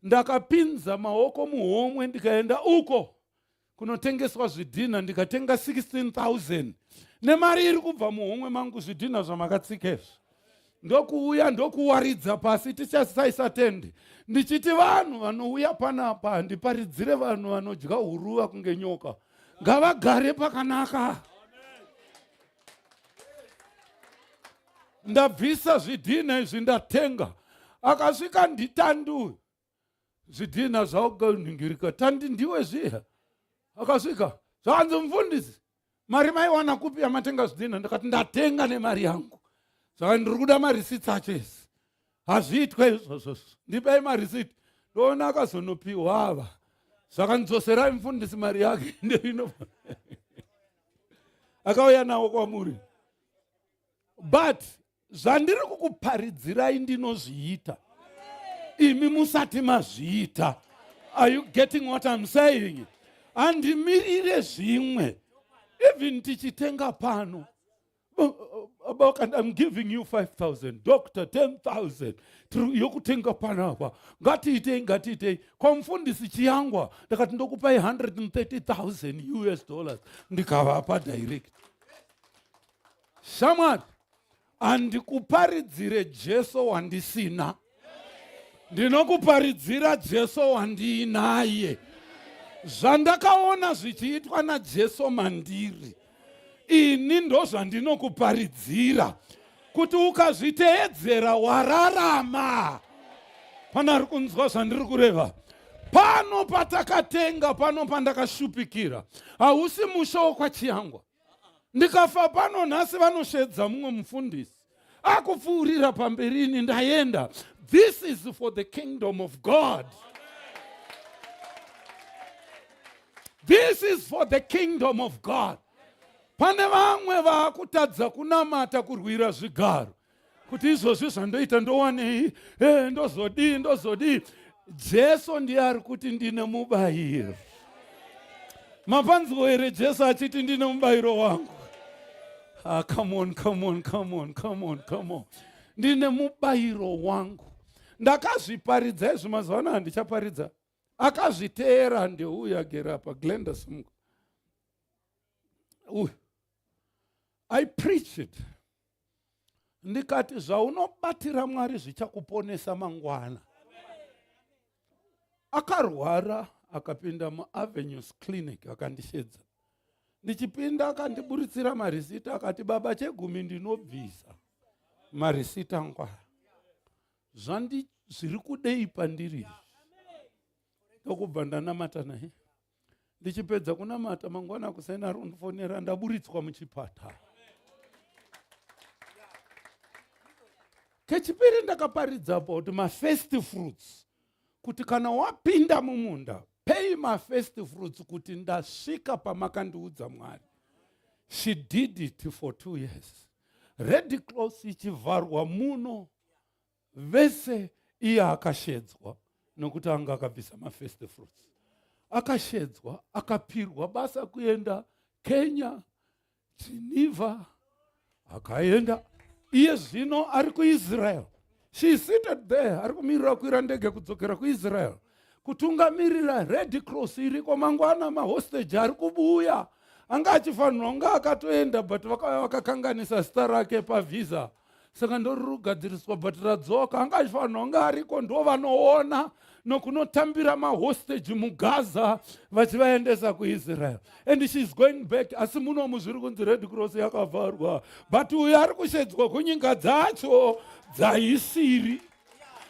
[SPEAKER 2] ndakapinza maoko muhomwe, ndikaenda uko kunotengeswa zvidhina, ndikatenga 16,000 nemari iri kubva muhomwe mangu, zvidhina zvamakatsika izvi. Ndokuuya ndokuwaridza pasi, tichasaisa tende, ndichiti vanhu vanouya panapa, handiparidzire vanhu vanodya huruva kunge nyoka, ngavagare pakanaka. Ndabvisa zvidhina izvi ndatenga. Akasvika nditandu, zvidhina zvakunhingirika, tandi ndiwe zviya. Akasvika, zvanzi, mufundisi, mari maiwana kupi yamatenga zvidhina? Ndakati ndatenga nemari yangu. Saka ndiri kuda marisiti acho ese. Hazviitwe izvozvo, ndipei marisiti. Ndoona akazonopiwa ava. Saka ndidzoserai mufundisi mari yake ndeino akauya nawo kwamuri. But zvandiri kukuparidzirai ndinozviita imi musati mazviita. Are you getting what I'm saying? Handimirire zvimwe. Even tichitenga pano, Baba, I'm giving you 5000, doctor 10,000 yokutenga panapa, ngatiitei, ngatiitei. Kwamufundisi Chiyangwa ndakati ndokupai 130,000 US dollars, ndikavapa direct. Shamwari, handikuparidzire Jesu wandisina, ndinokuparidzira Jesu wandiinaye. Zvandakaona zvichiitwa naJesu mandiri ini ndozvandinokuparidzira, kuti ukazviteedzera wararama. Pana ari kunzwa zvandiri kureva? Pano patakatenga pano, pandakashupikira, hausi musha wokwaChiyangwa. Ndikafa pano nhasi, vanosvedza mumwe mufundisi akupfuurira pamberini, ndaenda. This is for the kingdom of God. This is for the kingdom of God. Pane vamwe vaakutadza kunamata, kurwira zvigaro, kuti izvozvi zvandoita ndowanei, ndozodii, ndozodii. Jesu ndiye ari kuti ndine mubayiro. Mapanzwo here Jesu achiti ndine mubayiro wangu? Ah, come on, come on, come on, come on, come on. Ndine mubayiro wangu. Ndakazviparidza izvi, mazuva ano handichaparidza. Akazviteera ndeuyu agere apa, Glenda Simuka uyu. I preach it, ndikati zvaunobatira Mwari zvichakuponesa mangwana. Akarwara akapinda muAvenues Clinic, akandishedza. Ndichipinda akandiburitsira marisiti, akati, baba, chegumi ndinobvisa, marisiti angwara zvandi zviri kudei pandiri izvi. Ndokubva ndanamata naye. Ndichipedza kunamata mangwana kuseni, ari kundifonera, ndaburitswa muchipatara. Kechipiri ndakaparidza about mafirst fruits, kuti kana wapinda mumunda, pay mafirst fruits, kuti ndasvika pamakandiudza, Mwari. She did it for 2 years, Red Cross ichivharwa muno vese. Iye akashedzwa nokuti anga akabvisa mafirst fruits. Akashedzwa, akapirwa basa kuenda Kenya, Geneva, akaenda. Iye zvino ari kuIsrael. She is seated there, ari kumirira kukwira ndege kudzokera kuIsrael kutungamirira Red Cross iriko. Mangwana mahostage ari kubuya, anga achifanirwa kunge akatoenda, but vakauya vakakanganisa zita rake pavisa, saka ndoriri kugadziriswa, but radzoka. Anga achifanirwa kunge ariko, ndo vanoona nokunotambira mahostage muGaza vachivaendesa kuIsrael, and she is going back. Asi munomu zviri kunzi Red Cross yakavharwa, but uyo ari kushedzwa kunyika dzacho dzaisiri.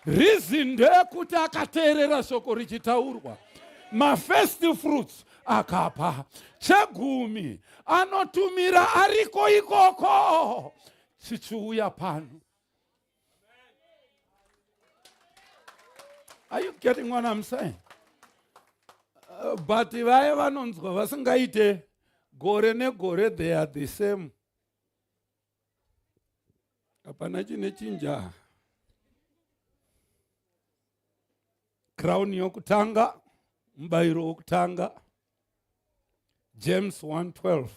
[SPEAKER 2] Reason ndeyekuti akateerera shoko richitaurwa, mafirst fruits akapa, chegumi anotumira ariko ikoko chichiuya pano. Are you getting what I'm saying? But vaya vanonzwa vasingaite, gore negore they are the same, hapana chine chinja. Crown yokutanga, mubayiro wokutanga, James 1:12,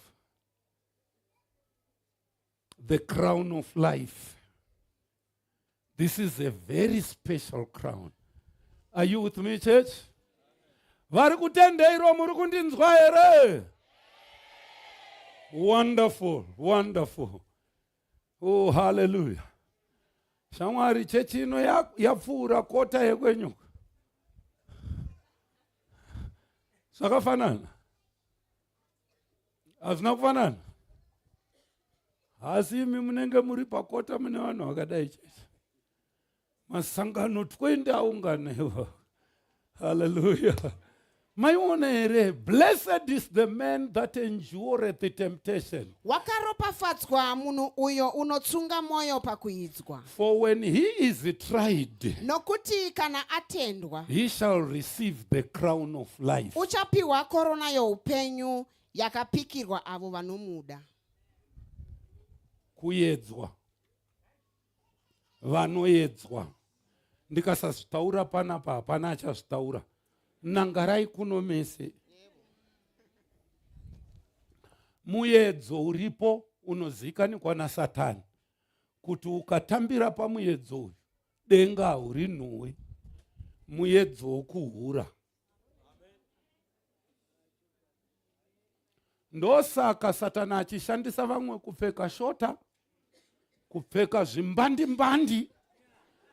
[SPEAKER 2] the crown of life. This is a very special crown. Are you with me, church? Vari kutendeirwa, muri kundinzwa here? Wonderful, wonderful. Oh, hallelujah. Shamwari, chechi ino yapfuura kota yekwenyuka. Zvakafanana, hazvina kufanana, asi imi munenge muri pakota mune vanhu vakadai chete. Masangano 20 aunganewa. Hallelujah. Maiona here? Blessed is the man that endureth the temptation.
[SPEAKER 6] Wakaropafadzwa munhu uyo unotsunga mwoyo pakuidzwa.
[SPEAKER 2] For when he is tried,
[SPEAKER 6] Nokuti kana atendwa,
[SPEAKER 2] he shall receive the crown of life.
[SPEAKER 6] Uchapiwa korona youpenyu yakapikirwa avo vanomuda.
[SPEAKER 2] Kuyedzwa, vanoedzwa. Ndikasazvitaura panapa, hapana achazvitaura. Nangarai kuno mese. Muedzo uripo unozivikanwa naSatani kuti ukatambira pamuedzo uyu, denga haurinhuwe. Muedzo wokuhura. Ndosaka Satani achishandisa vamwe kupfeka shota, kupfeka zvimbandi mbandi,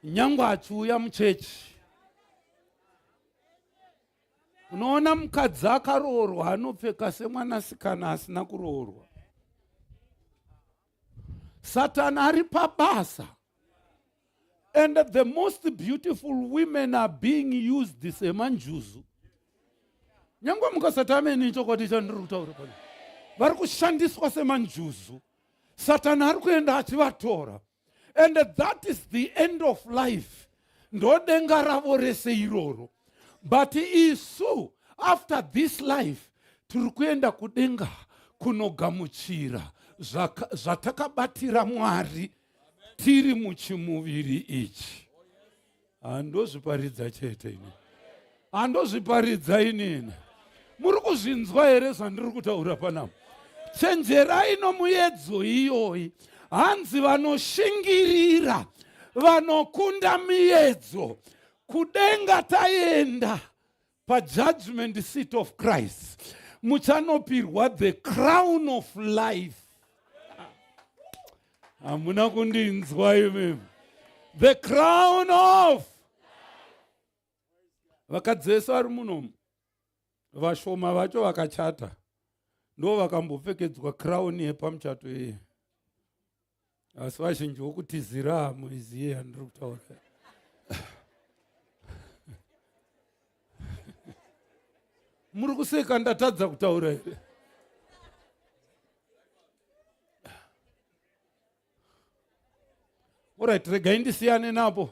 [SPEAKER 2] nyangwe achiuya muchechi. Unoona mukadzi akaroorwa anopfeka semwanasikana asina kuroorwa. Satani ari pabasa, and the most beautiful women are being used semanjuzu. Nyange mukasati ameni, chokwadi chandiri kutaura pano, vari kushandiswa semanjuzu. Satani ari kuenda achivatora, and that is the end of life. Ndodenga ravo rese iroro. But isu, after this life, tiri kuenda kudenga kunogamuchira zvatakabatira Mwari tiri muchimuviri ichi. Handozviparidza chete ini, handozviparidza inini. Muri kuzvinzwa here zvandiri kutaura panapa? Chenjerai nomuedzo iyoyi. Hanzi vanoshingirira, vanokunda miedzo, kudenga taenda pajudgment seat of Christ, muchanopirwa the crown of life. Hamuna kundinzwa imimi. The crown of vakadzi vese vari munomu, vashoma vacho vakachata, ndo vakambopfekedzwa crown yepamuchato iye, asi vazhinji vokutizira hamuiziye yandiri kutaura. Muri kuseka, ndatadza kutaura here? Alright, regai ndisiyane napo.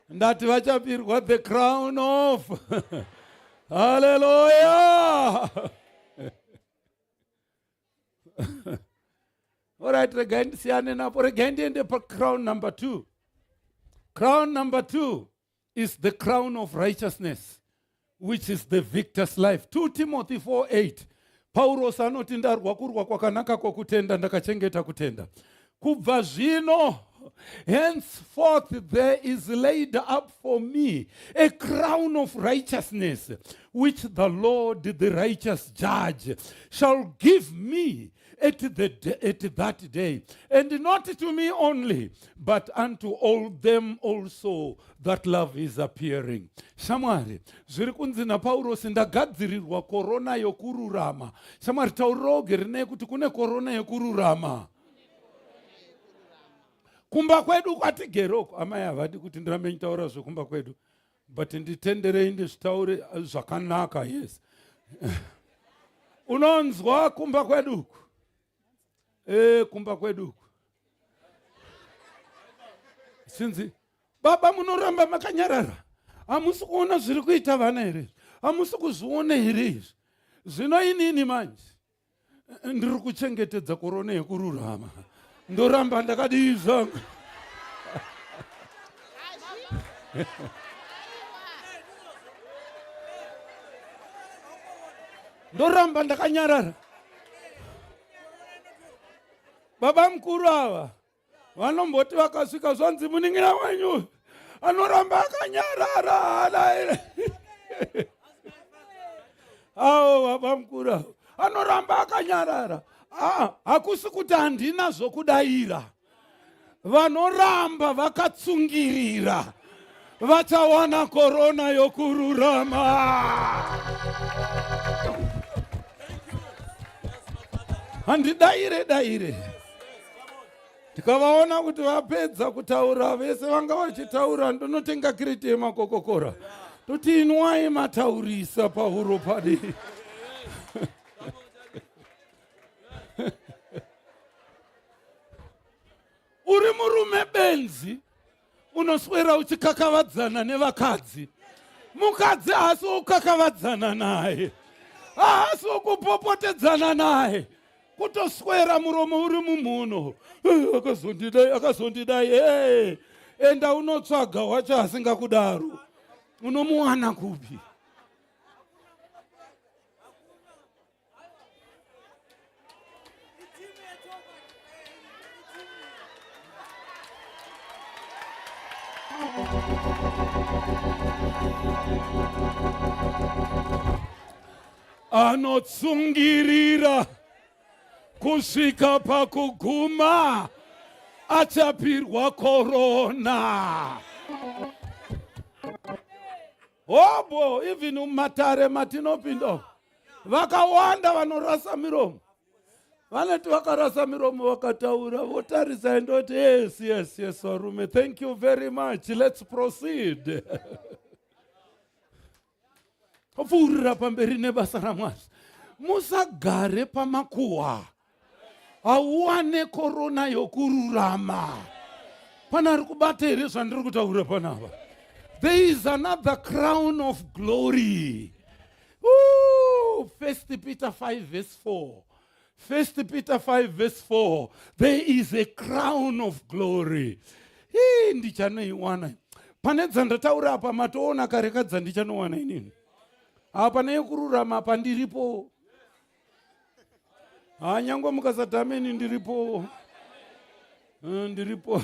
[SPEAKER 2] Ndati vachapirwa the crown of, haleluya. Alright, regai ndisiyane napo. Regai ndiende pacrown number 2. Crown number 2. is the crown of righteousness which is the victor's life. 2 Timothy 4:8 Pauros anoti ndarwa kurwa kwakanaka kwokutenda ndakachengeta kutenda. Kubva zvino henceforth there is laid up for me a crown of righteousness which the Lord the righteous judge shall give me at, the, at that day and not to me only but unto all them also that love is appearing shamwari zviri kunzi napaurosi ndagadzirirwa korona yokururama shamwari tauriroge rinei kuti kune korona yekururama kumba kwedu kwatigere uko amai havadi kuti ndirambe nditaura zvekumba kwedu but nditenderei ndizvitaure eh, zvakanaka yes unonzwa kumba kwedu uku e kumba kwedu uku sinzi baba munoramba makanyarara hamusi kuona zviri kuita vana here hamusi kuzviona here izvi zvino inini manje ndiri kuchengetedza korona yekururama ndoramba ndakadii zvangu ndoramba ndakanyarara baba mukuru ava vanomboti vakasvika zvanzi munin'ina wenyu anoramba akanyarara haana awo baba mukuru avo anoramba akanyarara ah, hakusi kuti handina zvokudaira vanoramba vakatsungirira vachawana korona yokururama handidaire daire tikavaona kuti vapedza kutaura vese vanga vachitaura ndonotenga kireti yemakokokora toti inwai mataurisa pahuro padi uri murume benzi unoswera uchikakavadzana nevakadzi mukadzi haasi wokukakavadzana naye haasi wokupopotedzana naye kutoswera muromo uri mumhuno eh, akazondidai akazondidai e enda unotsvaga wacho asingakudaro unomuwana kupi Anotsungirira kusvika pakuguma achapirwa korona. Hobo even mumatare matinopinda vakawanda vanorasa miromo vanoti vakarasa miromo vakataura votarisa endoti yes yes yes varume thank you very much let's proceed opfuurira pamberi nebasa ramwari musagare pamakuhwa hauwane korona yokururama pana ari kubata here zvandiri kutaura panapa there is another crown of glory Ooh, first peter 5 verse 4 first peter 5 verse 4 there is a crown of glory ii ndichanoiwana pane dzandataura apa matoona kare kadzandichanowana inini hapana yekururama apa ndiripo haa nyangwe mukasati ameni ndiripo eh, ndiripo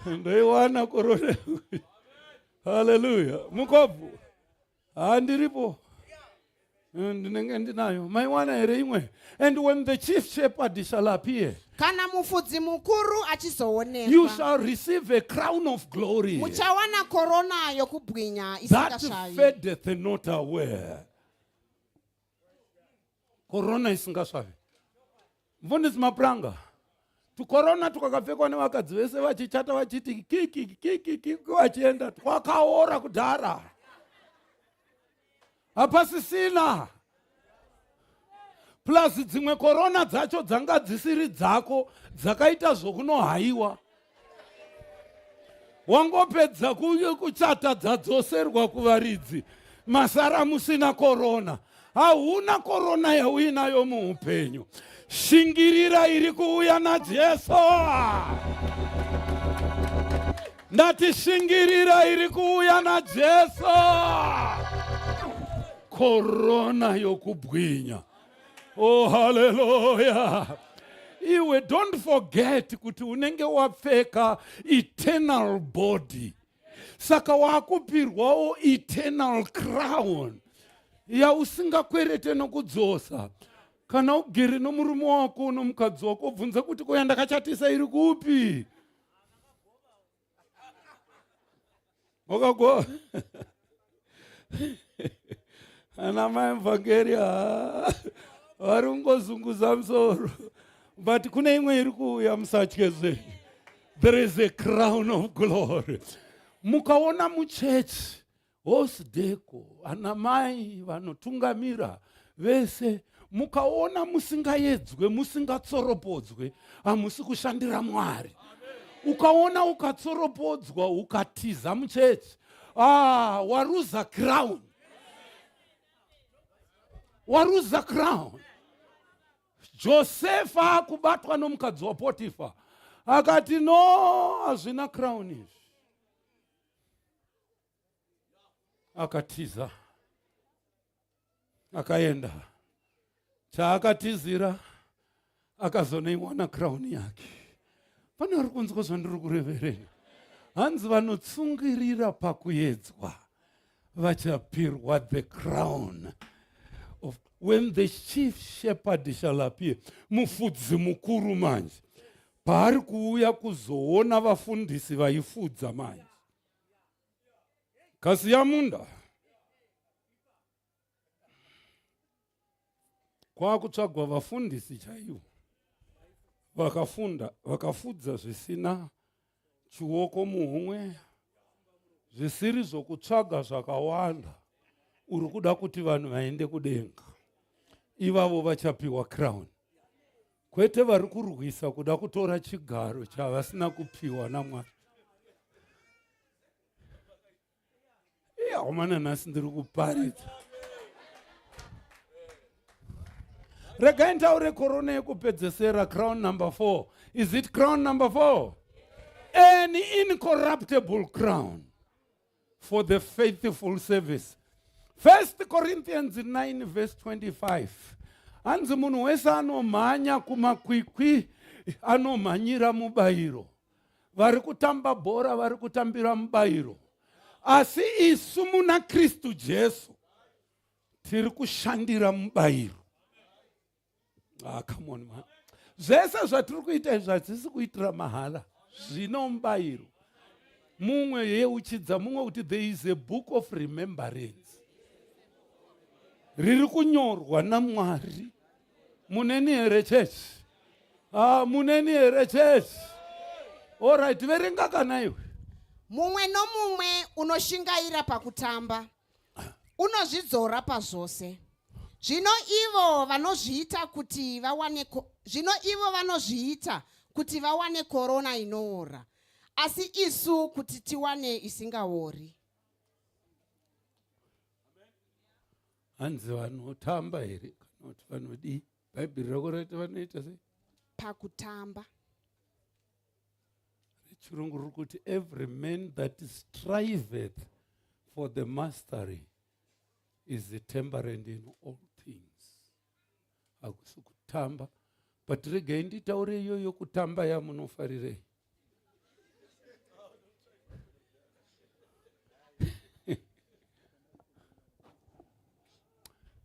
[SPEAKER 2] ndoiwana korona haleluya mukobvu haa ndiripo eh, ndinenge ndinayo maiwana here imwe and when the chief shepherd shall appear
[SPEAKER 6] kana mufudzi mukuru
[SPEAKER 2] you
[SPEAKER 6] achizoonekwa
[SPEAKER 2] shall receive a crown of glory
[SPEAKER 6] muchawana korona yokubwinya
[SPEAKER 2] that
[SPEAKER 6] isingasvavi
[SPEAKER 2] fadeth not away korona isingasvavi mfundisi mapuranga tukorona twakapfekwa nevakadzi vese vachichata vachiti kikikikiki vachienda twakaora kudhara hapasisina plus dzimwe korona dzacho dzanga dzisiri dzako dzakaita zvokunohaiwa wangopedza kuchata dzadzoserwa kuvaridzi masara musina korona hauna korona yauinayo muupenyu shingirira iri kuuya najesu. Ndati shingirira iri kuuya naJesu. Korona yokubwinya. Oh, hallelujah. Iwe don't forget kuti unenge wapfeka eternal body. Saka wakupirwawo eternal crown yausingakwerete nokudzosa. Kana ugere nomurume wako nomukadzi wako bvunza kuti ko yandakachatisa iri kupi? Wakagova ana mai mvhangeri vari kungozunguza musoro but kune imwe iri kuuya musatye zvenyu there is a crown of glory mukaona muchechi hosdeko ana mai vanotungamira vese mukaona musingayedzwe musingatsoropodzwe hamusi kushandira mwari ukaona ukatsoropodzwa ukatiza muchechi ah, waruza crown waruza crown Josefa akubatwa nomukadzi waPotifa akati no hazvina crown izvi akatiza akaenda chaakatizira akazonoiwana crown yake pane ari kunzwa zvandiri kurevereni hanzi vanotsungirira pakuedzwa vachapirwa the crown of when the chief shepherd shall appear mufudzi mukuru manje paari kuuya kuzoona vafundisi vaifudza manje Kasiyamunda kwakutsvagwa vafundisi chaivo vakafunda vakafudza zvisina chioko muhomwe zvisiri zvokutsvaga zvakawanda uri kuda kuti vanhu vaende kudenga ivavo vachapiwa crown kwete vari kurwisa kuda kutora chigaro chavasina kupiwa namwari Homana nhasi ndiri kuparidza. Regai nditaure korona yekupedzesera crown number 4. Is it crown number 4? An incorruptible crown for the faithful service. First Corinthians 9 verse 25. Hanzi munhu wese anomhanya kumakwikwi anomhanyira mubayiro. Vari kutamba bhora vari kutambira mubayiro. Asi isu muna Kristu Jesu tiri kushandira mubayiro. Ah, come on man. Zvese zvatiri kuita izvi hazvisi kuitira mahala. Zvino mubayiro. Mumwe yeuchidza mumwe kuti there is a book of remembrance. Riri kunyorwa naMwari. Muneni here church? Ah, muneni here church? All right, verenga kana iwe.
[SPEAKER 6] Mumwe nomumwe unoshingaira pakutamba unozvidzora pazvose. Zvino ivo vanozviita kuti vawane zvino ivo vanozviita kuti vawane korona inoora, asi isu kuti tiwane isingaori.
[SPEAKER 2] Hanzi vanotamba here kana kuti vanodii? Bhaibheri rako raiti vanoita sei?
[SPEAKER 6] Pakutamba.
[SPEAKER 2] Rechirungu riri kuti every man that striveth for the mastery is temperate in all things. Hakusi kutamba but regai nditaure iyoyo kutamba yamunofarirei.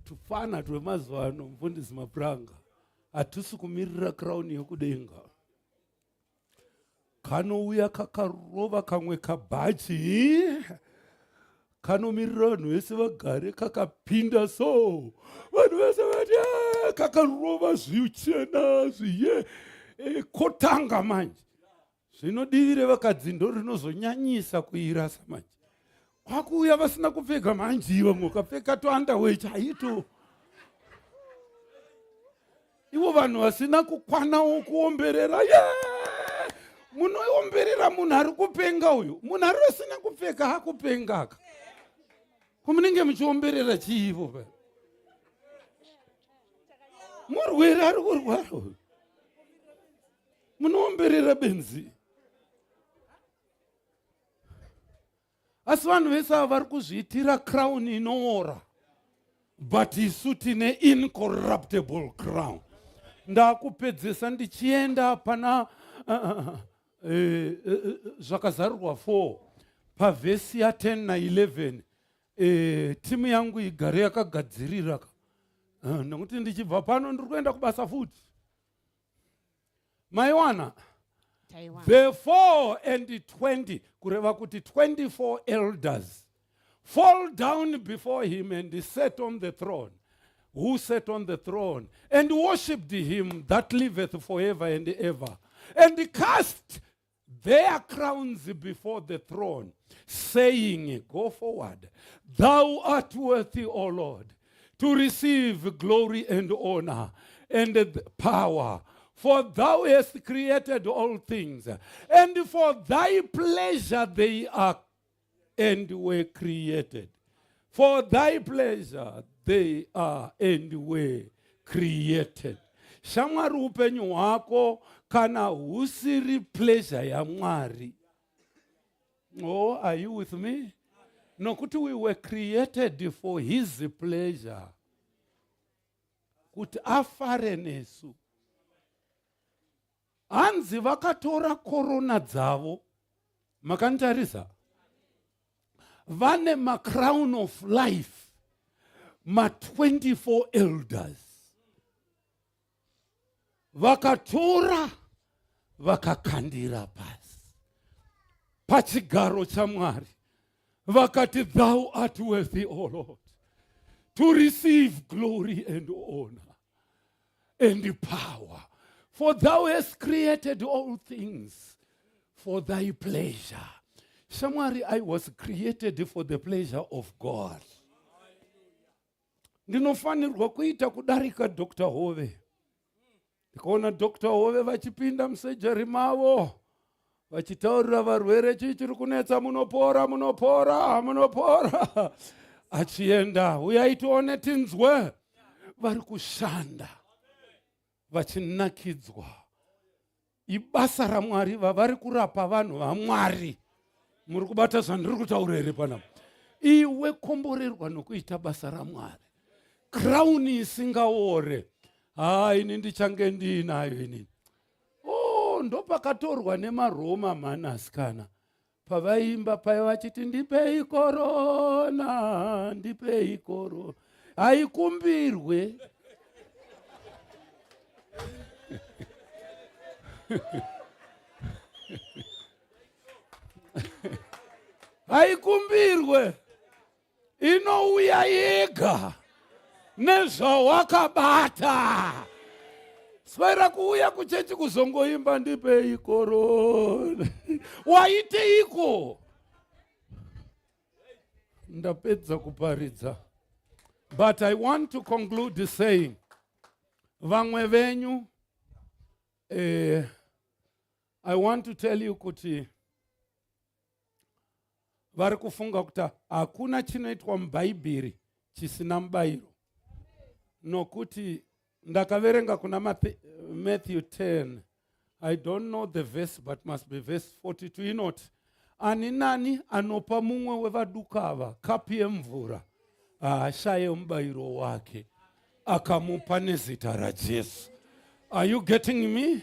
[SPEAKER 2] Tufana twemazuva ano mufundisi Mapuranga hatisi kumirira crown yekudenga. Kanouya kakarova kamwe kabhachi kanomirira vanhu vese vagare kakapinda so vanhu vese vati ah, kakarova zvichena zviye e, kotanga manje zvino divi revakadzi ndo rinozonyanyisa kuirasa manje kwakuuya vasina kupfeka manje vamwe vakapfeka toandawe chaito ivo vanhu vasina kukwanawo kuomberera ye munoomberera munhu ari kupenga uyu munhu ari asina kupfeka akupengaka ko munenge muchiomberera chiivo pa murwere ari kurwara uyu munoomberera benzi. Asi vanhu vese ava vari kuzviitira crown inoora, but isu tine incorruptible crown. Ndakupedzesa ndichienda pana Zvakazarurwa 4 pavhesi ya10 na11. Timu yangu igare yakagadzirira ka, nekuti ndichibva pano ndiri kuenda kubasa futi. Maiwana?
[SPEAKER 6] Taiwan.
[SPEAKER 2] The 4 and 20, kureva kuti 24 elders fall down before him and sat on the throne, who sat on the throne, and worshipped him that liveth forever and ever, and cast their crowns before the throne, saying, go forward, thou art worthy, O Lord, to receive glory and honor and power, for thou hast created all things, and for thy pleasure they are and were created. For thy pleasure they are and were created. Shamwari, upenyu hwako kana husiri pleasure yaMwari. Oh, are you with me? Nokuti we were created for his pleasure, kuti afare nesu. Hanzi vakatora korona dzavo, makanditarisa, vane macrown of life, ma24 elders vakatora vakakandira pasi pachigaro chaMwari, vakati, "Thou art worthy, O Lord, to receive glory and honor and power, for thou hast created all things for thy pleasure." Shamwari, I was created for the pleasure of God. Ndinofanirwa kuita kudarika Dr Hove. Ndikaona Dr Hove vachipinda musurgery mavo vachitaurira varwere, "Chii chiri kunetsa? Munopora, munopora, munopora," achienda, "Uyai tione, tinzwe." Vari kushanda vachinakidzwa, ibasa raMwari vavari kurapa, vanhu vaMwari. Muri kubata zvandiri kutaura here panapa? Iwe komborerwa nokuita basa raMwari. Crown isingaore, ha, ini ndichange ndiinayo inini. O, ndopakatorwa nemaRoma mhani asikana, pavaimba paya vachiti, "Ndipei korona, ndipei korona." Haikumbirwe. Haikumbirwe, inouya yega nezvawakabata. Swera kuuya kuchechi kuzongoimba, "Ndipei korona," waiteiko? Ndapedza kuparidza, but I want to conclude saying, vamwe venyu, I want to tell you kuti vari kufunga kuti hakuna chinoitwa muBhaibheri chisina mubayiro, nokuti ndakaverenga kuna Matthew 10, I don't know the verse, but must be verse 42, inoti, "Ani nani anopa mumwe wevaduku ava kapu yemvura haashaye mubayiro wake, akamupa nezita raJesu." Are you getting me?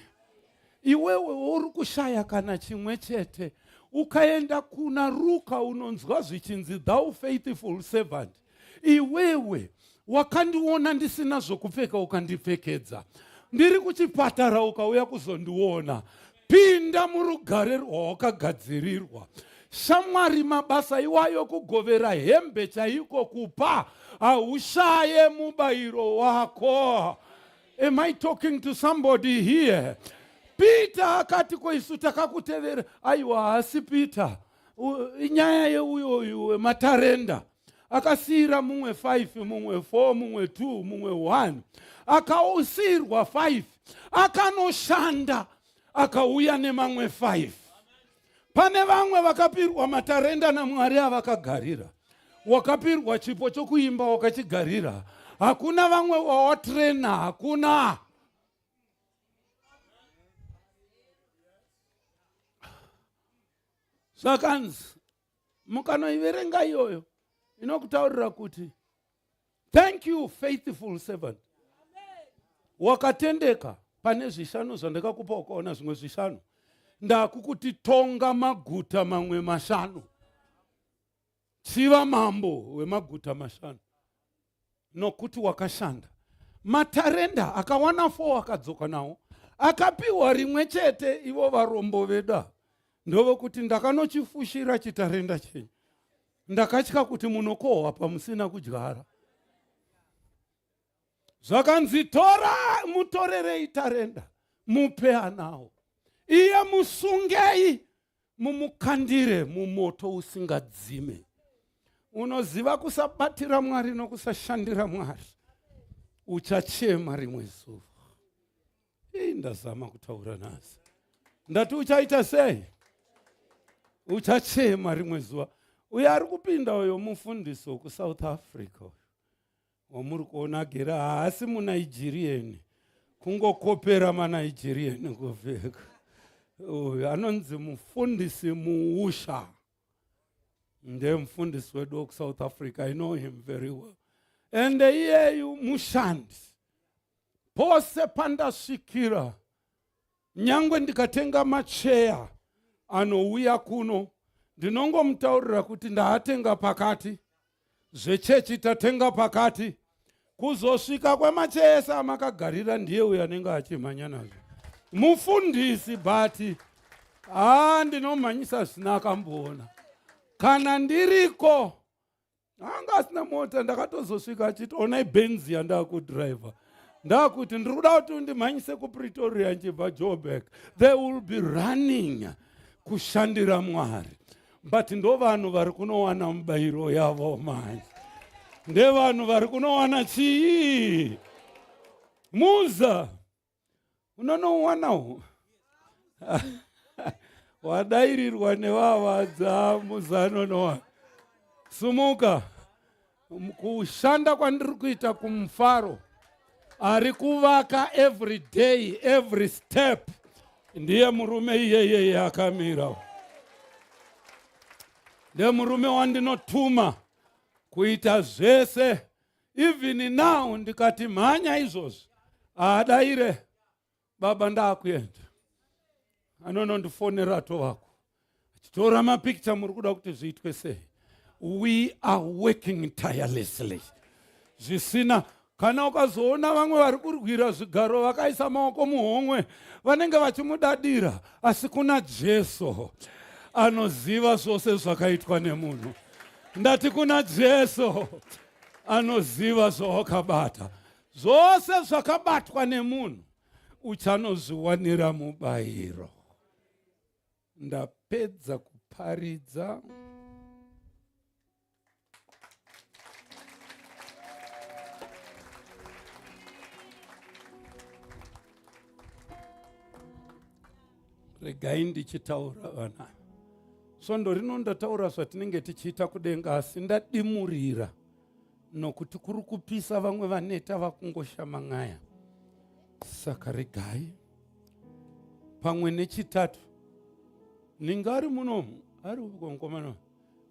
[SPEAKER 2] Iwewe uri kushaya kana chimwe chete, ukaenda kuna Ruka unonzwa zvichinzi, "Thou faithful servant, iwewe wakandiona ndisina zvokupfeka ukandipfekedza, ndiri kuchipatara ukauya kuzondiona, pinda murugare rwawakagadzirirwa." Shamwari, mabasa iwayo, kugovera hembe chaiko, kupa, haushaye mubayiro wako. Am I talking to somebody here? Peter akati, "Ko isu takakutevera." Aiwa, haasi Peter. Inyaya yeuyoyu wematarenda, akasiyira mumwe 5, mumwe 4, mumwe 2, mumwe 1. Akausiyirwa 5, akanoshanda, akauya nemamwe 5. Pane vamwe vakapirwa matarenda naMwari avakagarira. Wakapirwa chipo chokuimba, wakachigarira. Hakuna vamwe wawatrena, hakuna. Zvakanzi Mukanoiverenga iyoyo inokutaurira kuti thank you faithful servant, wakatendeka pane zvishanu zvandakakupa, ukaona zvimwe zvishanu, ndakukuti tonga maguta mamwe mashanu, chiva mambo wemaguta mashanu, nokuti wakashanda. Matarenda akawana 4 akadzoka nawo, akapiwa rimwe chete. Ivo varombo vedu ndovokuti ndakanochifushira chitarenda chenyu, ndakatya kuti munokohwa pamusina kudyara. Zvakanzi tora, mutorerei tarenda, mupe anawo iye, musungei mumukandire mumoto usingadzime. Unoziva, kusabatira Mwari nokusashandira Mwari, uchachema rimwe zuva. Ii, ndazama kutaura nhasi, ndati uchaita sei? Uchachema rimwe zuva. Uyo ari kupinda uyo mufundisi wekuSouth Africa uyo wamuri kuona agere, haasi muNigerian, kungokopera maNigerian kupfeka. Uyu anonzi mufundisi Muusha, ndiye mufundisi wedu wekuSouth Africa. I know him very well, and iyeyu mushandi. Pose pandasvikira, nyangwe ndikatenga macheya anouya kuno, ndinongomutaurira kuti ndaatenga pakati, zvechechi tatenga pakati. Kuzosvika kwemacheya ese amakagarira, ndiye uyo anenge achimhanya nazvo mufundisi. But haa, ndinomhanyisa zvisina akamboona. Kana ndiriko, anga asina mota, ndakatozosvika achiti, "Onai Benzi yandakudhiraivha, ndakuti ndiri kuda kuti undimhanyise kuPretoria nchibva Joburg." They will be running kushandira Mwari, but ndo vanhu vari kunowana mubayiro yavo manje. Ndevanhu vari kunowana chii? Muza unonowanawo wadairirwa nevavadza muzanonowana. Sumuka. Kushanda kwandiri kuita kumufaro, ari kuvaka every day, every step, ndiye murume iyeyeye akamira. Ndiye murume wandinotuma kuita zvese. Even now ndikati mhanya izvozvi, haadaire, "Baba, ndaakuenda." Anonondifonera tovako achitora mapikicha, "Muri kuda kuti zviitwe sei?" We are working tirelessly zvisina. Kana ukazoona vamwe vari kurwira zvigaro vakaisa maoko muhomwe, vanenge vachimudadira, asi kuna Jesu anoziva zvose zvakaitwa nemunhu. Ndati kuna Jesu anoziva zvawakabata. Zvose zvakabatwa nemunhu uchanozviwanira mubayiro. Ndapedza kuparidza. Regai ndichitaura vana, svondo rino ndataura zvatinenge tichiita kudenga, asi ndadimurira nokuti kuri kupisa, vamwe vaneta vakungoshamang'aya. Saka regai pamwe nechitatu ninge ari munomu, ari mukomana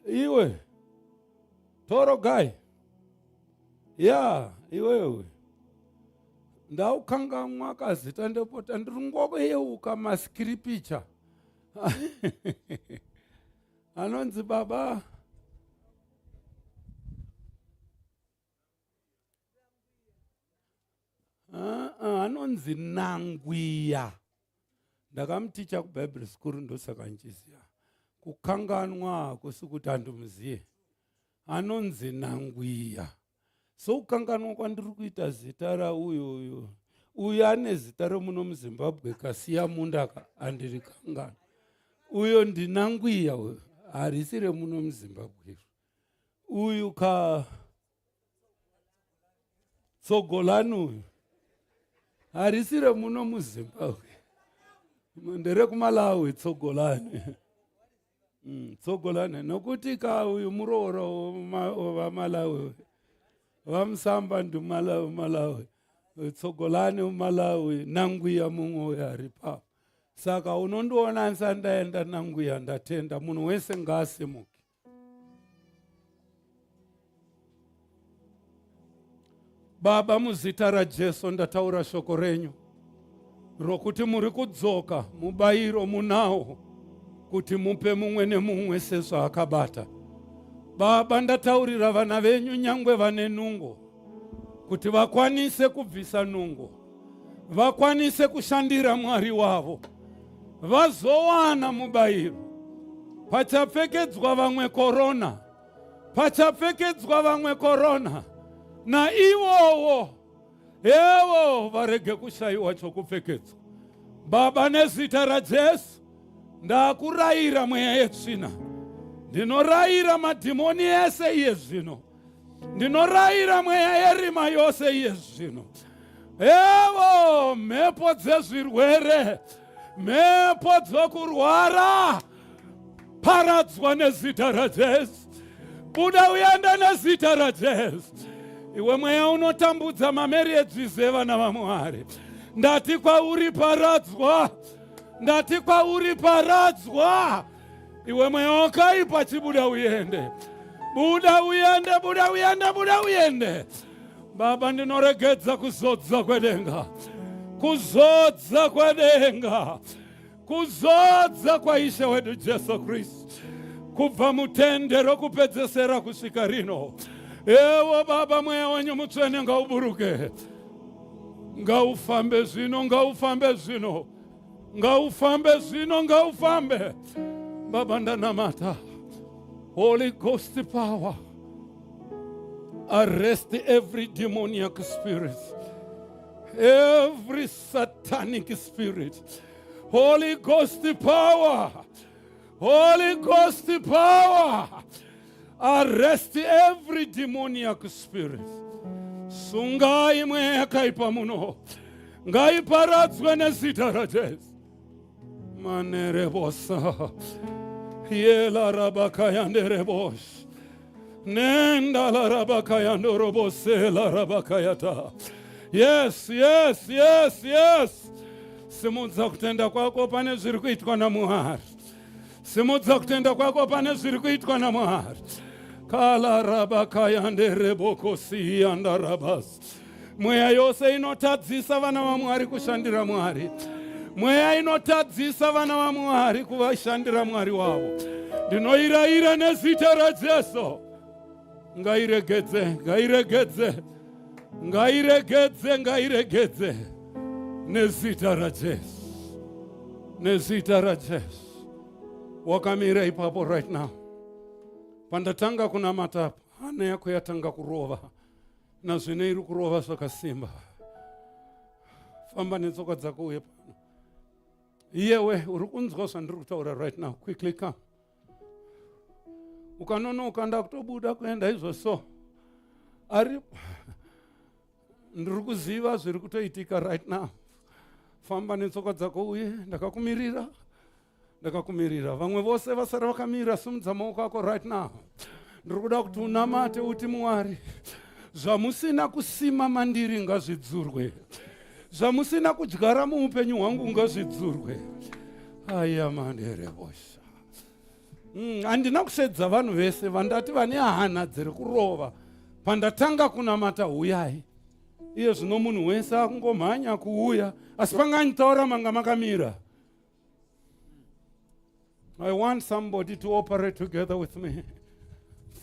[SPEAKER 2] iwe toro gai ya iwewe, ndaukangamwa kazita, ndepota ndiri ngoyeuka maskiripicha anonzi baba anonzi Nangwiya. Ndakamuticha kuBible school, ndosaka nchiziva. Kukanganwa hakusi kuti handimuziye. Anonzi Nangwiya. Sokukanganwa kwandiri kuita zita rauyu uyu, uyu ane zita remuno muZimbabwe, kasiya munda handiri kanganwa. Uyo ndinangwiya uyo, harisi remuno muZimbabwe uyu, ka Tsogolani uyu harisi remuno muZimbabwe, nderekuMalawi. Tsogolani, Tsogolani, nokuti ka uyu muroora vaMalawi, vaMusamba ndimalawi Malawi, Tsogolani Malawi, Nangwiya mumwe uyo ari papo. Saka unondiona nsandaenda Nangwiya. Ndatenda. Munhu wese ngaasimuke. Baba, muzita raJesu ndataura shoko renyu rokuti muri kudzoka, mubayiro munawo kuti mupe mumwe nemumwe sezvaakabata. Baba, ndataurira vana venyu nyangwe vane nungo kuti vakwanise kubvisa nungo, vakwanise kushandira Mwari wavo, vazowana mubayiro. Pachapfekedzwa vamwe korona, pachapfekedzwa vamwe korona, naivowo evo varege kushayiwa chokupfekedzwa. Baba, nezita raJesu ndakurayira mweya yetsvina, ndinorayira madhimoni ese iye zvino, ndinorayira mweya yerima yose iye zvino. Evo mhepo dzezvirwere, mhepo dzokurwara, paradzwa nezita raJesu. Buda uende nezita raJesu. Iwe mweya unotambudza mamarriages evana vaMwari, ndati kwauri paradzwa, ndati kwauri paradzwa. Iwe mweya wakaipa, chibuda uende, buda uende, buda uende, buda uende. Baba, ndinoregedza kuzodza kwedenga, kuzodza kwedenga, kuzodza kwaIshe wedu Jesu Kristu kubva mutende rokupedzesera kusvika rino. Ewo Baba, mweya wenyu mutsvene ngauburuke, ngaufambe zvino, ngaufambe zvino, ngaufambe zvino, ngaufambe. Baba, ndanamata. Holy Ghost power, arrest every demoniac spirit, every satanic spirit. Holy Ghost power, Holy Ghost power, arrest every demoniac spirit. Sungai mweya yakaipa muno, ngaiparadzwe nezita raJesu. Manerebosa yela rabakayanderebos nenda la rabakayandorobosela rabakayata. Yes, yes, yes, yes. Simudza kutenda kwako pane zviri kuitwa naMwari. Simudza kutenda kwako pane zviri kuitwa naMwari. Kala rabakayanderebokosiyandarabas. Mweya yose inotadzisa vana vaMwari kushandira Mwari, mweya inotadzisa vana vaMwari kuvashandira Mwari wavo, ndinoirayira nezita raJesu, ngairegedze, ngairegedze, ngairegedze, ngairegedze nezita raJesu, nezita raJesu. Wakamira ipapo right now, pandatanga kunamata apa, hana yako yatanga kurova nazvino iri kurova zvakasimba. Famba netsoka dzako uye pano. Iyewe uri kunzwa zvandiri kutaura right now, quickly come. Ukanonoka ndakutobuda kuenda izvo so. Ari ndiri kuziva zviri kutoitika right now. Famba netsoka dzako uye, ndakakumirira, ndakakumirira. Vamwe vose vasara vakamira, simudza maoko ako right now. Ndiri kuda kuti unamate uti, Mwari, zvamusina kusima mandiri ngazvidzurwe, zvamusina kudyara muupenyu hwangu ngazvidzurwe. Aya manderebosha. Handina kusedza vanhu vese vandati vane hana dziri kurova pandatanga kunamata, huyai. Iye zvino munhu wese akungomhanya kuuya, asi panganditaura manga makamira. I want somebody to operate together with me.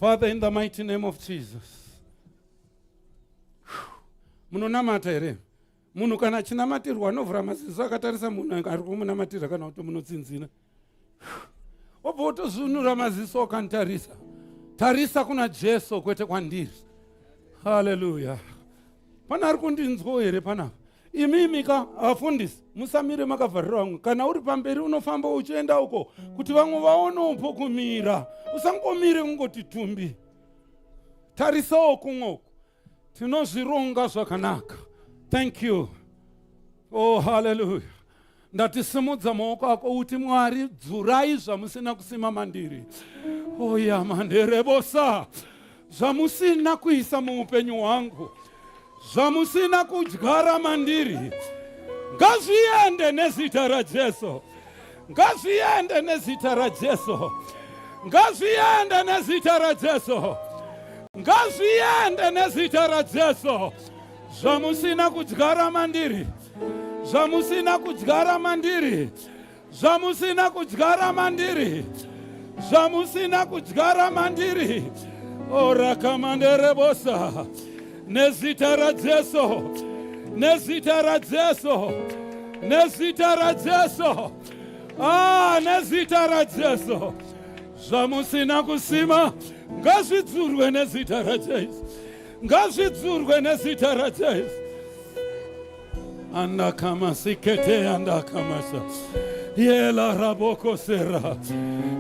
[SPEAKER 2] Father, in the mighty name of Jesus. Munonamata here? Munhu kana achinamatirwa anovhura maziso akatarisa munhu ari kumunamatira, kana kuti munotsinzina? Obva wotozunura maziso wakanditarisa. Tarisa kuna Jesu, kwete kwandiri. Haleluya. Pana ari kundinzwawo here panapa? Imimi ka vafundisi, musamire makavharira vamwe. Kana uri pamberi unofamba uchienda uko kuti vamwe vaonewo pokumira. Usangomire kungoti tumbi. Tarisawo kumwe uko. Tinozvironga zvakanaka. Thank you. Oh, haleluya. Ndati simudza maoko ako uti, Mwari, dzurai zvamusina kusima mandiri. Oya manderebosa, zvamusina kuisa muupenyu hwangu, zvamusina kudyara mandiri, ngazviende nezita raJesu, ngazviende nezita raJesu, ngazviende nezita raJesu, ngazviende nezita raJesu. Zvamusina kudyara mandiri. Zvamusina kudyara mandiri. Zvamusina kudyara mandiri. Zvamusina kudyara mandiri. Orakamanderebosa. Nezita raJesu. Nezita raJesu. Nezita raJesu. Ah, nezita raJesu. Zvamusina kusima ngazvidzurwe nezita raJesu. Ngazvidzurwe nezita raJesu. Andakamasikete andakamasa. Yela raboko sera.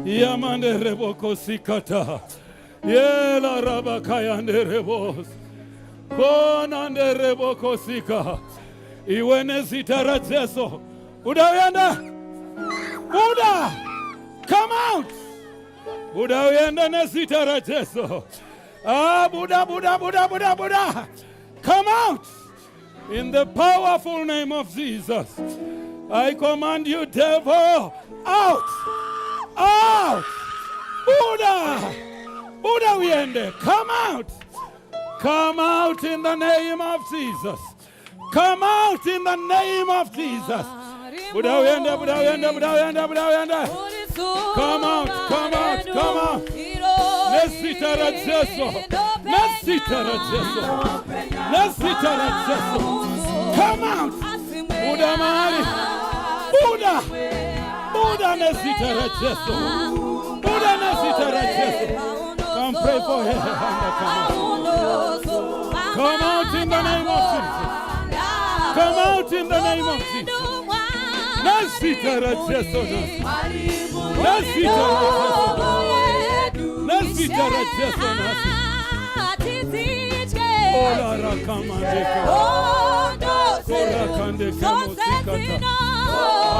[SPEAKER 2] Yamande reboko sikata. Yela rabakayande rebos. Konande reboko sika. Iwe nezita raJesu. Buda uende. Buda. Come out. Buda uende nezita raJesu. Ah, Buda, Buda, Buda, Buda, Buda. Come out. In the powerful name of Jesus. I command you, devil, out. Out. Buda. Buda uende. Come out. Come out in the name of Jesus. Come out in the name of Jesus. Buda uende, Buda uende, Buda uende, Buda uende. Come out, come out, come out. Nezita raJesu. Nezita raJesu. Nezita raJesu. Come out. Buda maari. Buda. Buda nezita raJesu. Buda nezita raJesu. Come pray for her. Come out in the name of Jesus. Come out in the name of Jesus. Nezita raJesu. Nezita raJesu. Nezita raJesu. Ola rakamandeka. Korakandeke mosikata.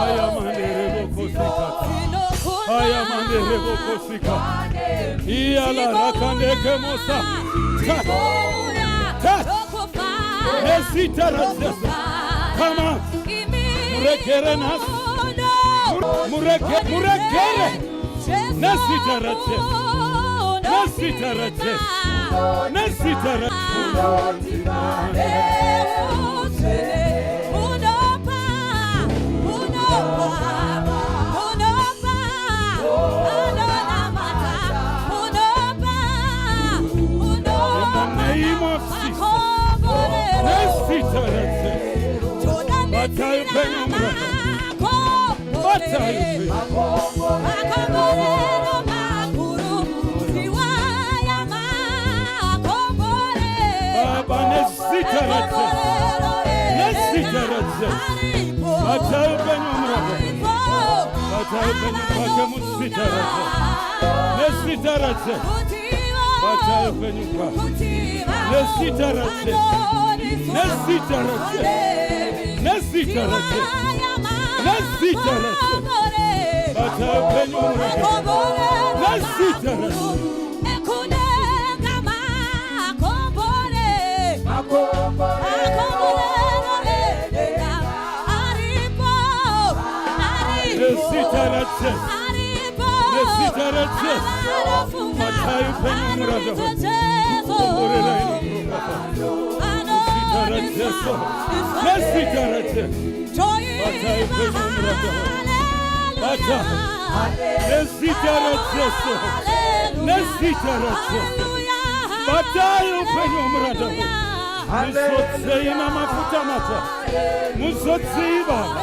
[SPEAKER 2] Ayamandere bokosikata. Ayamandere bokosika. Iyala rakandeke mosa. Touch. Touch. Nezita raJesu. Come out. Muregere nhasi. Murege, muregere. Nezita raJesu. Nezita raJesu. Nezita raJesu. In the name of Jesus. Nezita raJesu. Batai upenyu muranda. Batai upenyu. Baba nezita raJesu. Nezita raJesu. Batai upenyu muranda. Batai upenyu kwake muzita raJesu. Nezita raJesu. Batai upenyu kwake. Nezita raJesu. Nezita raJesu. Nezita raJesu. Nezita raJesu. Batai upenyu muranda. Nezita raJesu.
[SPEAKER 3] Ekudenga makombore makomborero aripo aripo
[SPEAKER 2] Nezita raJesu.
[SPEAKER 3] aripo
[SPEAKER 2] Nezita raJesu.
[SPEAKER 3] anofunga
[SPEAKER 2] Batai upenyu muranda.
[SPEAKER 3] anoita Jesu
[SPEAKER 2] Komborerai Nezita raJesu. Nezita raJesu. Batai upenyu muranda. Bata. Nezita raJesu. Nezita raJesu. Batai upenyu muranda. Muzodzei namafuta matsva. Muzodzei Baba.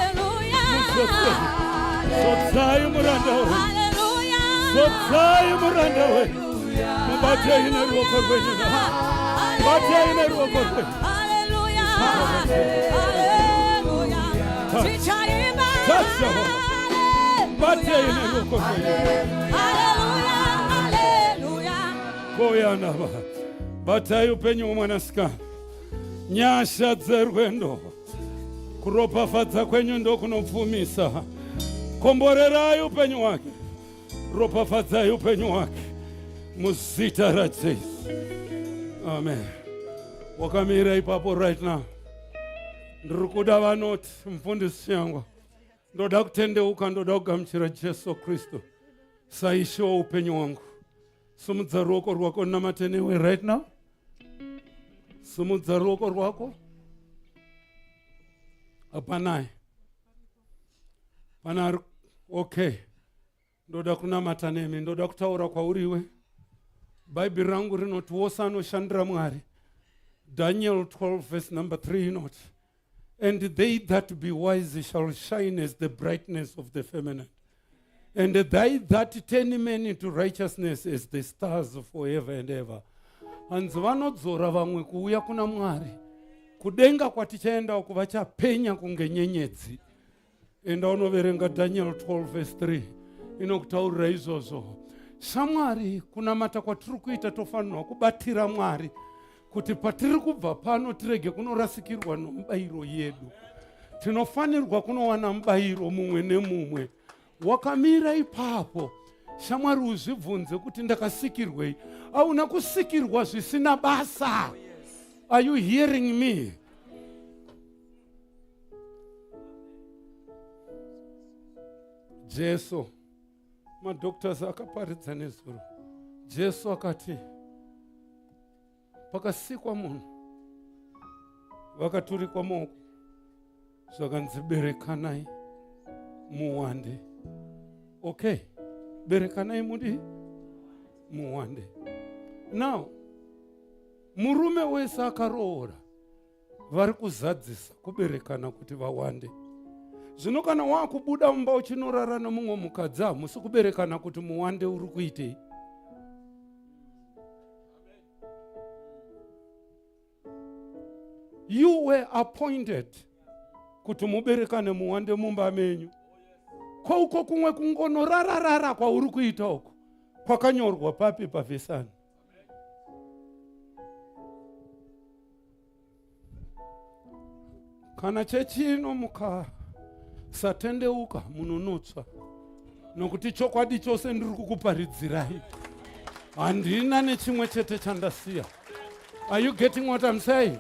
[SPEAKER 2] Muzodzei. Zodzai muranda wenyu. Zodzai muranda wenyu. Mubatei neruoko rwenyu. Batei neruoko rwenyu. Touch. Touch Jehovah. Batei neruoko rwenyu. Koyanaba. Batai upenyu hwomwanasikana. Nyasha dzerwendo. Kuropafadza kwenyu ndokunopfumisa. Komborerai upenyu hwake. Ropafadzai upenyu hwake. Muzita raJesu. Amen. Wakamira ipapo right now. Ndiri kuda vanoti mufundisi yangu. Ndoda kutendeuka, ndoda kugamuchira Jesu Kristu saishe woupenyu hwangu. Simudza ruoko rwako namate newe right now. Simudza ruoko rwako. Hapanai. Pana ari okay. Ndoda kunamata nemi, ndoda kutaura kwauriwe. Bhaibheri rangu rinoti wose anoshandira Mwari. Daniel 12 verse number 3 inoti and they that be wise shall shine as the brightness of the firmament and they that turn many to righteousness as the stars forever and ever. Hanzi vanodzora vamwe kuuya kuna Mwari. Kudenga kwatichaenda uku vachapenya kunge nyenyedzi. Enda unoverenga Daniel 12 verse 3 inokutaurira izvozvo. Shamwari, kunamata kwatiri kuita tofanirwa kubatira Mwari kuti patiri kubva pano tirege kunorasikirwa nomubayiro yedu. Tinofanirwa kunowana mubayiro mumwe nemumwe. Wakamira ipapo shamwari, uzvibvunze kuti ndakasikirwei? Hauna kusikirwa zvisina basa. Are you hearing me? Jesu, madoctors akaparidza nezuro. Jesu akati pakasikwa munhu vakaturikwa maoko zvakanzi berekanai muwande. Okay, berekanai mudi muwande. Now murume wese akaroora vari kuzadzisa kuberekana kuti vawande. Zvino kana wakubuda mumba uchinorara nomumwe mukadzi, hamusi kuberekana kuti muwande, uri kuitei? You were appointed kuti muberekane muwande mumba menyu. Ko uko kumwe kungonorararara kwauri kuita uko kwakanyorwa papi pavhesani? Kana chechino mukasatendeuka munonotsva, nokuti chokwadi chose ndiri kukuparidzirai, handina nechimwe chete chandasiya. Are you getting what I'm saying?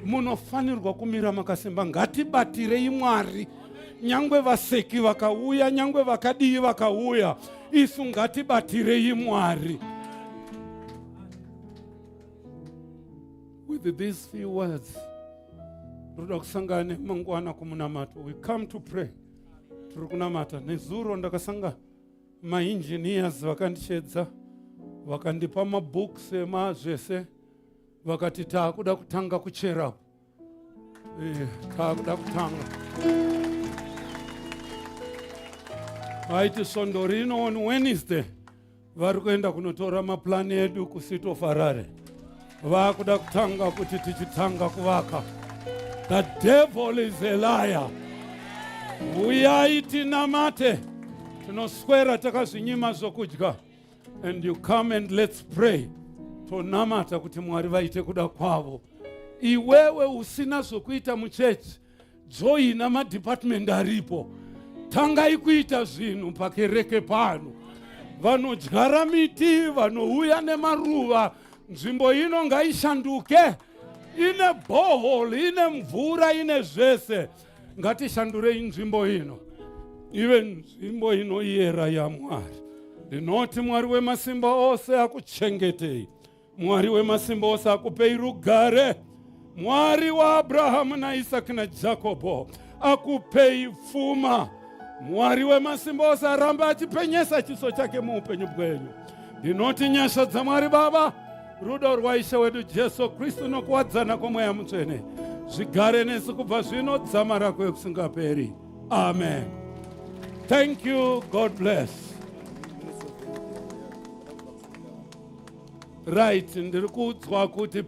[SPEAKER 2] Munofanirwa kumira makasimba. Ngatibatirei Mwari, nyangwe vaseki vakauya, nyangwe vakadii vakauya, isu ngatibatirei Mwari. With these few words, ndoda kusangana nemangwana kumunamato. We come to pray. Tiri kunamata. Nezuro ndakasanga maengineers vakandichedza, vakandipa mabooks emazvese, vakati taakuda kutanga kucherapo. Taakuda kutanga. Vaiti svondo rino on Wednesday vari kuenda kunotora maplani edu kuCity of Harare. Vakuda kutanga kuti tichitanga kuvaka. The devil is a liar. Uyai tinamate. Tinoswera takazvinyima zvokudya. And you come and let's pray. Tonamata kuti Mwari vaite kuda kwavo. Iwewe usina zvokuita muchechi, joina madepartment aripo. Tangai kuita zvinhu pakereke pano. Vanodyara miti, vanouya nemaruva, nzvimbo ino ngaishanduke. Ine borehole, ine mvura, ine zvese. Ngatishandurei nzvimbo ino ive nzvimbo inoyera yaMwari. Ndinoti Mwari wemasimba ose akuchengetei. Mwari wemasimba ose akupei rugare. Mwari waAbrahamu naIsaki naJakobho akupei pfuma. Mwari wemasimba ose arambe achipenyesa chiso chake muupenyu bwenyu. Ndinoti nyasha dzaMwari Baba, rudo rwaIshe wedu Jesu Kristu nokuwadzana kwoMweya Mutsvene zvigare nesu kubva zvino dzamara kwekusingaperi. Amen. Thank you. God bless. Right, ndiri kuudzwa kuti